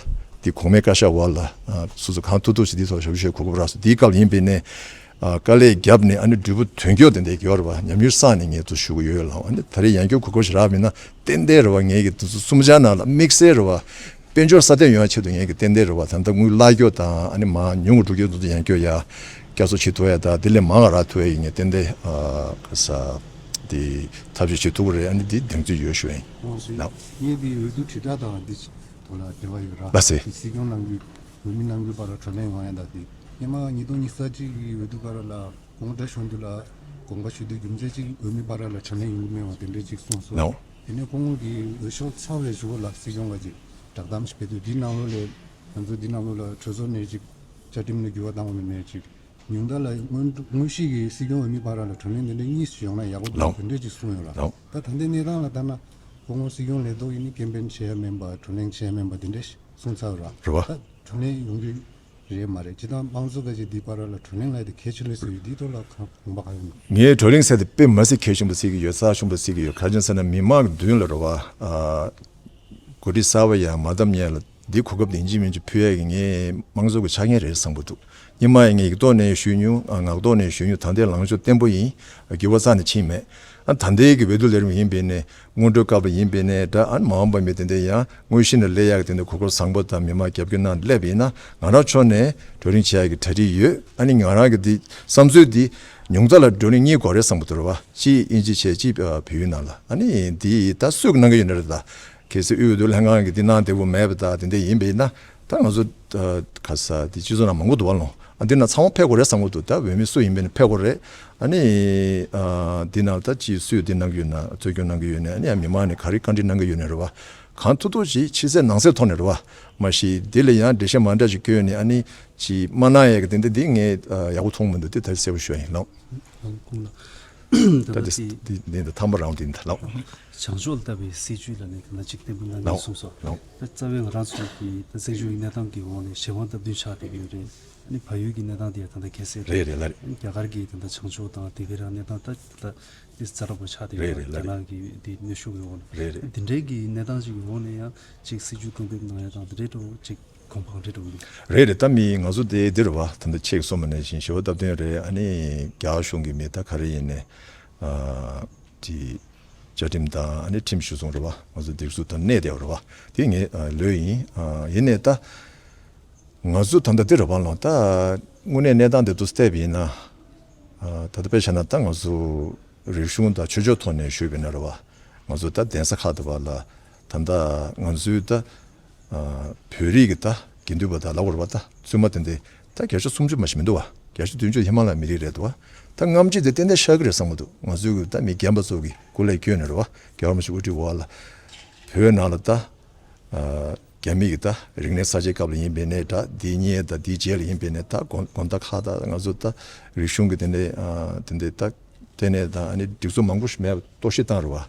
དེ་གོང་མའི་བཀའ་ཤག་འོག་ལ། ཨ། སོ་སོ་གང་ཐུབ་ཐུབ་ཅིག་འདི་ཐོག་ཞབས་ཞུ་ཞུ་ཡས་གོ་སྐབས་རག་སོང་། དེའི་སྐབས་ལ་ཡིན་པ་ཡིན་ནའི། ཨ། དཀའ་ལས་བརྒྱབ་ནས་ཨ་ནི་འབྲས་བུ་དོན་འཁྱོལ་དེ་འདྲ་ཡོད་རེད་བ། ཉམས་མྱོང་བསགས་ནས་ངས་དེ་ཚོ་ཞུ་གི་ཡོད་ལགས། ཨ་ནི་ད་རེས་ཡང་བསྐྱར་གོ་སྐབས་ཤིག་རག་པ་ཡིན་ན་ཏན་ཏན་རེད་བ། ངས་ཀྱི་དེ་ཚོ་གསུམ་ཆ་ནང་ལ་དམིགས་བསལ་རེད་བ། དཔལ་འབྱོར་སྲ་བརྟན་ཡོང་བའི་ཆེད་དུ་ངས་ཀྱི་ཏན་ཏན་རེད་བ། ད་ལྟ་དངུལ་བརླག་རྒྱུ་དང་ཨ་ནི་མར་ཉུང་རུ་འགྲོ་རྒྱུ་དེ་ཚོ་ཡང་བསྐྱར་ཡར་བསྐྱར་གསོ་བྱེད་ཐུབ་ཡ་དང་དེ་ལས་མང་བ་རག་ཐུབ་ཡ་ཡིན། ངས་ཏན་ཏན། ཨ། ག་ས། དེ་ཐབས་ཤེས་བྱེད་ཐུབ་ཀྱི་རེད། ཨ་ནི་དེ་གདེང་ཚོད་ཡོད་ཞུ་ཡ་ཡིན། ཨོ། ལགས། ངས་དེ་འོས་བསྡུ་དྲིལ་བསྒྲགས་དང་དེ་ཐོག་ལ་འབྲེལ་བ་ཡོད་ར། ལགས་སེ། དེ་སྲིད་སྐྱོང་གནང་རྒྱུ། འོས་མི་གནང་རྒྱུའི་བར་ལ་བགྲོ་གླེང་ཡོང་ཡ་ད་དེ། སྔོན་མ་ཉིས་སྟོང་ཉི་ཤུ་རྩ་གཅིག་གི་འོས་བསྡུ་སྐབས་ར་ལ་དགོངས་དག་ཞུ་དུས་ལ། དགོངས་པ་ཞུ་དུས་རྒྱུ་མཚན་གཅིག་འོས་མི་བར་ལ་བགྲོ་གླེང་ཡོང་གི་མེད་པ་དེ་འདྲས་ཅིག་གསུངས་སོང་། ལགས། དེ་ནས་སྐུ་ངོ་གིས་འོས་ཤོག་ཚར་བའི་གཞུག་གུ་ལ་སྲིད་སྐྱོང་ག་ཅིག་བསྒྲགས་གཏམ་ཞིག་སྤེལ་དུས་འདི་ནང་ལོགས་ལ། ང་ཚོ་འདི་ནང་ལོགས་ལ་གྲོས་ཚོགས་ནས་ཅིག་བཅའ་ཁྲིམས་ལ་འགྱུར་བ་བཏང་བ་མིན་ནས་ཅིག་ཉུང་མཐའ་ལ་དངོས་དངོས་གཞི་གི་སྲིད་སྐྱོང་འོས་མི་བར་ལ་བགྲོ་གླེང་དེ་འདྲ་གཉིས་སུ་ཡོང་ན་ཡག་པོ་འདུག། ལགས། དེ་འདྲ་ཅིག་གསུངས་ཡོད་ལ། ལགས། ད་ད་ལྟའི་གནས་སྟངས་ལ་ལྟ་ན། སྐུ་ངོ་སྲིད་སྐྱོང་ལས་ཐོག་གི་ནི་སྐད་འབོད་བྱེད་ཡ་མིན་པ། བགྲོ་གླེང་བྱེད་ཡ་མིན་པ་དེ་འདྲ་གསུངས་ཚར་བ་ར། རེད་བ། ད་བགྲོ་གླེང་ཡོང་རྒྱུ་རེད་མ་རེད། སྤྱིར་བཏང་དམངས་གཙོ་ག་ཅིག་འདི་བར་ལ་བགྲོ་གླེང་ལ་དེ་གལ་ཆེ་ལོས་ཟེར་ཡོད། འདིའི་ཐོག་ལ་གང་དགོངས་པ་གང་ཡོད། ངས་བགྲོ་གླེང་ཟེར་དེ་དཔེ་མ་སྲིད་གལ་ཆེན་པོ་བརྩི་གི་ཡོད། རྩ་ཆེན་པོ་བརྩི་གི་ཡོད། ག་རེ་ཟེར་ན་མི་མང་གི་མདུན་ལ་རེད་བ། ཨ། འགོ་ཁྲིད་གསར་པ་ཡར་མར་བདམས་མཁན་ལ་འདི་གོ་སྐབས་དེ་ཡིན་གཅིག་མིན་གཅིག་ཕུལ་ཡས་ཀྱི་ངའི་དམངས་གཙོ་གི་ཆ་རྐྱེན་རེད་བསམ་གྱི་འདུག། སྔོན་མ་ཡང་ངས་ཡིག་ཐོག་ནས་ཞུས་མྱོང་། ཨ། ངག་ཐོག་ནས་ཞུས་མྱོང་། ད་ལྟའི་ལངས་ཕྱོགས་བརྟན་པོ་ཡིན། འགྱུར་བ་རྩ་ནས་ཕྱིན་མེད། ཨ། ད་ལྟའི་གི་འོས་བསྡུ་ལས་རིམ་ཡིན་པས་ནས། སྔོན་འགྲོའི་སྐབས་ལ་ཡིན་པས་ནས་འདྲ། ཨ་ནི་མ་འོངས་པ་མི་དེ་འདྲ་ཡང་དངོས་གཞི་ནས་སླེབས་ཡག་གི་དེ་འདྲ་གོ་སྐབས་བཟང་པོ་དང་མི་མང་རྒྱབ་སྐྱོར་གནང་སླེབས་པ་ཡིན་ན། ང་རང་ཕྱོགས་ནས་བགྲོ་གླེང་བྱེད་ཡག་གི་གྲ་སྒྲིག་ཡོད། ཨ་ནི་ང་རང་གི་འདི་བསམ་ཚུལ་འདི་ཉུང་མཐའ་ལ་བགྲོ་གླེང་གཉིས་དགོས་རེད་བསམ་གྱི་འདུག་རེད་བ། གཅིག་དབྱིན་ཇི་བྱས། གཅིག་བལ་ཡུལ་ནང་ལ། ཨ་ནི་འདི་ད་སུས་གནང་གི་ཡོད་ན་རེད། ད་གལ་སྲིད་དབུས་འོས་བསྡུ་ལྷན་ཁང་གིས་འདི་གནང་བདེ་པོ་མེད་པ་ད་དེ་འདྲ་ཡིན་པ་ཡིན་ན། ད་ང་ཚོ་ཨ་ག་ས་འདི་སྤྱི་ཚོགས་ནང་མང་པོ་འདུག་བ་ལོ། ཨ། འདི་ནང་ཚང་མ་ཕེབས་དགོས་རེད་བསམ་གྱི་འདུག། ད་འོས་མི་སུ་ཡིན་པ་ཡིན་ན་ཕེབས་དགོས་རེད། ཨ་ནི་ཨ་འདི་ནང་ད་ཅིག་སུས་འདི་གནང་གི་ཡོད་ན། རྩོད་སྐྱོང་གནང་གི་ཡོད་ན། ཨ་ནི་ཡང་མི་མང་ནས་ག་རེ་བཀའ་འདྲི་གནང་གི་ཡོད་ན་རེད་བ། གང་ཐུབ་ཐུབ་ཅིག་ཕྱི་གསལ་ནང་གསལ་ཐོག་ནས་རེད་བ། མ་གཞི་འདི་ལ་ཡང་འགྲེལ་བཤད་མ་འདྲ་ཅིག་བཀོད་ནས་ཨ་ནི་ཅིག་མ་གནང་ཡས་ཀྱི་དེ་འདྲ་འདི་ངས་ཨ་ཡག་པོ་མཐོང་མི་འདུག། དེ་ད་གསལ་པོ་ཞུ་ཡ་ཡིན་ལགས། ཨང་། སྐུ་ངོ་ལགས། ད་ད་ལྟ་དེ་དེ་འདི་འདི་ཐ་མ་རང་འདི་འདི་ལགས། བྱང་ཕྱོགས་ལ་ལྟ་བའི་སྲིད་བྱུས་ལ་ནི་ད་ལྟ་གཅིག་བསྟན་པའི་ངང་ནས་ལགས། གསུངས་སོ། ལགས། ད་རྩ་བའི་ང་རང་ཚོ་གི་ད་བཙན་བྱོལ་གྱི་གནས་སྟངས་ཀྱི་འོག་ནས་གཞན་དབང་སྟབས་བསྟུན་ཆགས་བསྡད་ཀྱི་ཡོད་རེད། ཨ་ནི་བལ་ཡུལ་གྱི་གནས་སྟངས་དེ་ཡང་ད་ལྟ་ཁྱད་བསད་རེད། རེད་རེད་ལགས། རྒྱ་གར་གྱི་ད་ལྟ་བྱང་ཕྱོགས་དང་དེ་གའི་རང་གནས་སྟངས་ད་ད་དེ་ཛ་དྲག་པོ་ཆགས་བསྡད་ཡོད་རེད། རེད་རེད་ལགས། རྒྱ་ནག་གི་དེ་གནོན་ཤུགས་ཀྱི་འོག་ནས། རེད་རེད་ལགས། དེ་འདྲའི་གི་གནས་སྟངས་ཅིག་གི་འོག་ནས་ཡང་ཅིག་སྲིད་བྱུས་གཏན་འབེབས་གནང་ཡ་དང་དེ་འདྲའི་འགྲོ་ཅིག་གོམ་པ་གང་འདྲ་འགྲོ་གི་འདུག། རེད་རེད། ད་མི་ང་ཚོ་དེ་འདིར་བ་ད་ལྟ་ཁྱེད་ཀྱིས་གསུངས་པ་ནང་བཞིན་ཞི་བ་སྟོབས་ལྡན་རེད། ཨ་ནི་རྒྱ་གཞུང་གི་མི་ད་ག་རེ་ཡིན་ནའི་ཨ་དེ་བཅའ་ཁྲིམས་དང་ཨ་ནི་ཁྲིམས་གཞི་བཟུང་རེད་བ། ང་ཚོ་སྒྲིག་འཛུགས་དང་གནས་བསྡད་པ་རེད་བ། དེ་ངས་ཨ་ལོས་ཡིན། ཨ་ཡིན་ནའི་ད་ང་ཚོ་ད་ལྟ་འདི་རེད་བ་ལགས། ད་དངོས་གནས་གནས་སྟངས་འདི་འདུག་བལྟས་པ་ཡིན་ན། ཨ་ད་ལྟ་དཔེ་བཞག་ན་ད་ང་ཚོ་རིག་གཞུང་དང་ཆོས་ཕྱོགས་ཐོག་ནས་ཞུས་པ་ཡིན་ན་རེད་བ། ང་ཚོ་ད་གདན་ས་ཁག་དེ་བ་ལ་ ད་ལྟ་ང་ཚོའི་ད་ཨ་བོད་རིགས་ཀྱི་ད་དགེ་འདུན་པ་དང་ལབ་དགོས་རེད་པ། ད་བཙུན་མ་དེ་འདྲ་ད་བརྒྱ་ཆ་སུམ་ཅུ་མ་ཞིག་མི་འདུག་བ། བརྒྱ་ཆ་བདུན་ཅུ་ཧི་མ་ལ་ཡའི་མི་རིགས་རེད་འདུག་བ། ད་སྔ་ཕྱི་དེ་ཏན་ཏན་ཤར་གི་རེད་བསམ་གི་འདུག། ང་ཚོའི་གི་ད་མི་རྒན་པ་ཚོ་གི་སྐུ་ལས་བསྐྱོན་ནས་རེད་བ། རྒྱལ་བ་རིན་པོ་ཆེ་དབུ་ཁྲིད་འོག་ལ་བོད་ནང་ལ་ད་ཨ་རྒྱ་མི་གི་ད་རིག་གནས་གསར་བརྗེའི་སྐབས་ལ་ཡིན་པའི་ནས་ད་འདི་གཉིས་ད་འདི་རྗེས་ལ་ཡིན་པའི་ནས་ད་དགོན་དགོན་སྡེ་ཁག་ད་ང་ཚོ་ད་རིག་གཞུང་གི་དེ་འདྲའི་ཨ་དེ་འདྲའི་ད་ལྟེ་གནས་དང་ཨ་ནི་སྒྲིག་འཛུགས་མང་པོ་ཞིག་མེད་པ་གཏོར་བཤིག་བཏང་རེད་བ།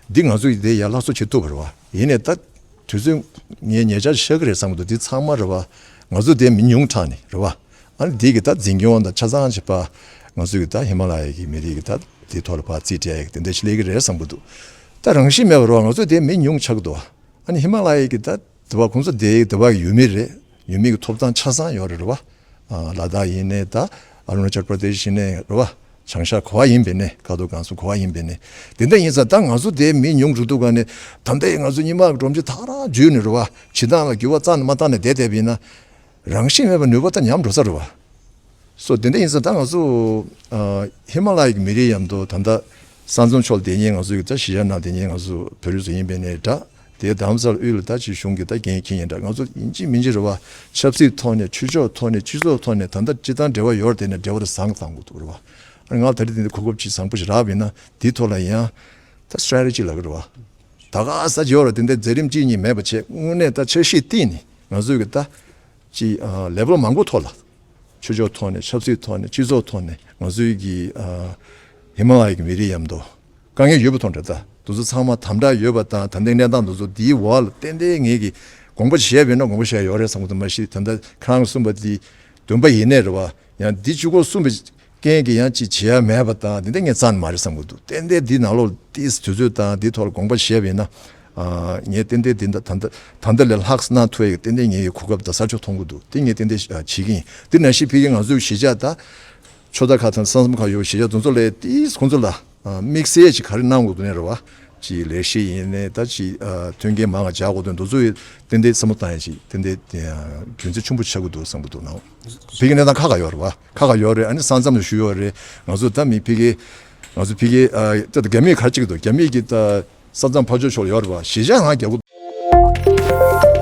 འདི་ང་ཚོ་ཡི་དེ་ཡར་སླར་གསོ་བྱེད་ཐུབ་པ་རེད་བ། ཡིན་ནའི་ད་དུས་ཚོད་ངས་ཉེ་ཆར་ཤར་གི་རེད་བསམ་གི་འདུག། འདི་ཚང་མ་རེད་བ། ང་ཚོ་དེ་མི་ཉུང་དྲགས་ནས་རེད་བ། ཨ་ནི་འདི་གི་ད་འཛིན་སྐྱོང་དང་ཆ་ཚང་བྱེད་པ་ང་ཚོ་གི་ད་ཧི་མ་ལ་ཡ་གི་མི་རིགས་གི་ད་དེ་ཐོག་ལ་ཕར་རྩིས་སྤྲད་ཡ་གི་དེ་འདྲ་ཞིག་སླེབས་གི་རེད་བསམ་གི་འདུག། ད་རང་བཞིན་མེད་པ་རེད་བ། ང་ཚོ་དེ་མི་ཉུང་ཆགས་གི་འདུག་བ། ཨ་ནི་ཧི་མ་ལ་ཡའི་གི་ད་དེ་བ་ཁོང་ཚོ་དེ་དེ་བ་གི་ཡུལ་མི་རེད། ཡུལ་མི་གི་ཐོབ་ཐང་ཆ་ཚང་ཡོད་རེད་རེད་བ། ཨ་ལ་དྭགས་ཡིན་ནའི་ད་ཨ་རུ་ན་ཅལ་པྲ་དེ་ཤི་ཡིན་ནའི་རེད་བ། བྱང་ཤར་ག་བ་ཡིན་པའི་ནས་ཁ་ཐོག་གང་སོང་ག་བ་ཡིན་པའི་ནས་དེ་འདྲ་ཡིན་ཙང་ད་ང་ཚོ་དེ་མི་ཉུང་རུ་འདུག་ག་ནས་ད་ལྟ་ང་ཚོ་སྔོན་མ་གི་སྒྲོམ་གཞི་ཐག་རང་འཇུས་ནས་རེད་བ། བྱེད་སྟངས་ལ་འགྱུར་བ་རྩ་ནས་མ་བཏང་ནས་བསྡད་བསྡད་པ་ཡིན་ན་རང་བཞིན་མེད་པ་ནུས་པ་ད་ཉམས་འགྲོ་ས་རེད་བ། སོ་དེ་འདྲ་ཡིན་ཙང་ད་ང་ཚོ་ཨ་ཧི་མ་ལ་ཡའི་གི་མི་རིགས་མཉམ་དུ་ད་ལྟ་ས་མཚམས་ཕྱོགས་དེ་ཉིད་ང་ཚོ་གི་ད་གཞིས་ཆགས་ནང་དེ་ཉིད་ང་ཚོ་བོད་རིགས་ཚོ་ཡིན་པའི་ནས་འདྲ། དེ་དྷ་རམ་ས་ལ་དབུས་ལ་ད་ཅིག་གཞུང་གི་ད་འགན་འཁྱེར་ཡིན་འདྲ། ང་ཚོ་ཡིན་གཅིག་མིན་གཅིག་རེད་བ། ཆབ་སྲིད་ཐོག་ནས་ཆོས་ཕྱོགས་ཐོག་ནས་སྤྱི་ཚོགས་ཐོག་ནས་ད་ལྟ་སྤྱི་བཏང་འབྲེལ་བ་ཡོད་རེད། དེ་ནས་འབྲེལ་བ་དེ་བཟང་བཏང་དགོས་འདུག་རེད་བ། ཨ་ང་ད་རེས་དེ་འདྲ་གོ་སྐབས་ཅིག་བཟང་པོ་ཞིག་རག་པ་ཡིན་ན་དེའི་ཐོག་ལ་ཡང་ད་སི་ཊེ་རེ་ཊི་ཇི་ལབ་གི་རེད་བ། ད་ག་ས་ཅིག་ཡོད་རེད། དེ་འདྲ་མཛད་རིམ་གཅིག་གཉིས་མེད་པ་བྱས་དངོས་གནས་ད་འཆར་གཞི་བཏིང་ནས་ང་ཚོའི་གི་ད་ཅིག་ལེ་བལ་མང་པོ་ཐོག་ལ་ཆོས་ཕྱོགས་ཐོག་ནས་ཆབ་སྲིད་ཐོག་ནས་སྤྱི་ཚོགས་ཐོག་ནས་ང་ཚོའི་གི་ཧི་མ་ལ་ཡའི་གི་མི་རིགས་མཉམ་དུ་དཀའ་ངལ་ཡོད་པ་མཐོང་འདྲ། ད་དེ་ཚོ་ཚང་མ་དམ་དྲག་ཡོད་པ་དང་ད་ལྟའི་གནས་སྟངས་དེ་ཚོ་འདིའི་འོག་ལ་ཏན་ཏན་ངེད་ཀྱི་དགོངས་པ་བཞེས་པ་ཡིན་ན་དགོངས་པ་བཞེས་ཡོད་རེད་བསམ་གི་འདུག། མ་གཞི་ད་ལྟ་ཁྱེད་རང་གསུངས་པ་འདི་བདུན་པ་ཡིན་ནའི་རེད་བ། ཡང་འདི་གཅིག་པོ་གསུངས་པའི་རྐྱེན་གྱིས་ཡང་ཅིག་བྱེད་ཡ་མེད་པ་དང་འདི་འདྲ་ངས་རྩ་ནས་མ་རེད་བསམ་གི་འདུག། ཏན་ཏན་འདི་ནང་ལོགས་ཏིས་དུས་ཚོད་དང་འདི་ཐོག་ལ་དགོངས་པ་བཞེས་པ་ཡིན་ན་ཨ་ངས་ཏན་ཏན་འདི་འདྲ་ད་ལྟ་ད་ལྟ་ལས་ལྷག་གནང་ཐུབ་ཡ་གི་ཏན་ཏན་ངས་གོ་སྐབས་དང་ས་ཕྱོགས་མཐོང་གི་འདུག། འདི་ངས་ཏན་ཏན་བྱེད་ཀྱི་ཡིན། འདི་ནང་བཞིན་ཕ་གི་ང་ཚོའི་གཞིས་ཆགས་ད་ཆོས་བདག་ཁག་དང་ས་མཚམས་ཁག་ཡོད་གཞིས་ཆགས་དེ་ཚོ་ལ་ཏིས་ཁོང་ཚོ་ལ་དམིགས་བསལ་ཅིག་ག་རེ་གནང་དགོས་འདུག་ནས་རེད་བ། ཅིག་ལས་གཞི་ཡིན་ནའི་ད་ཅིག་མཐུན་རྐྱེན་མང་བ་སྦྱར་དགོས་དོན་དེ་ཚོ་ཡི་ཏན་ཏན་བསམ་བློ་བཏང་ཡ་ཅིག་ཏན་ཏན་རྒྱུན་འཛིན་ཆེན་པོ་ཆགས་ཀྱི་འདུག་བསམ་གྱི་འདུག་ནའོ། ཕ་གི་གནས་སྟངས་ཁག་ཁག་ཡོད་རེད་བ། ཁག་ཁག་ཡོད་རེད། ཨ་ནི་ས་མཚམས་ལ་བཞུགས་ཡོད་རེད། ང་ཚོ་ད་མི་ཕ་གི་ང་ཚོ་ཕ་གི་ད་རྒྱ་མིས་ག་རེ་བྱེད་ཀྱི་འདུག། རྒྱ་མིས་ཀྱི་ད་ས་མཚམས་ཕར་ཕྱོགས་ཕྱོགས་ལ་ཡོད་རེད་བ། གཞིས་ཆགས་ནང་རྒྱག་གི་འདུག།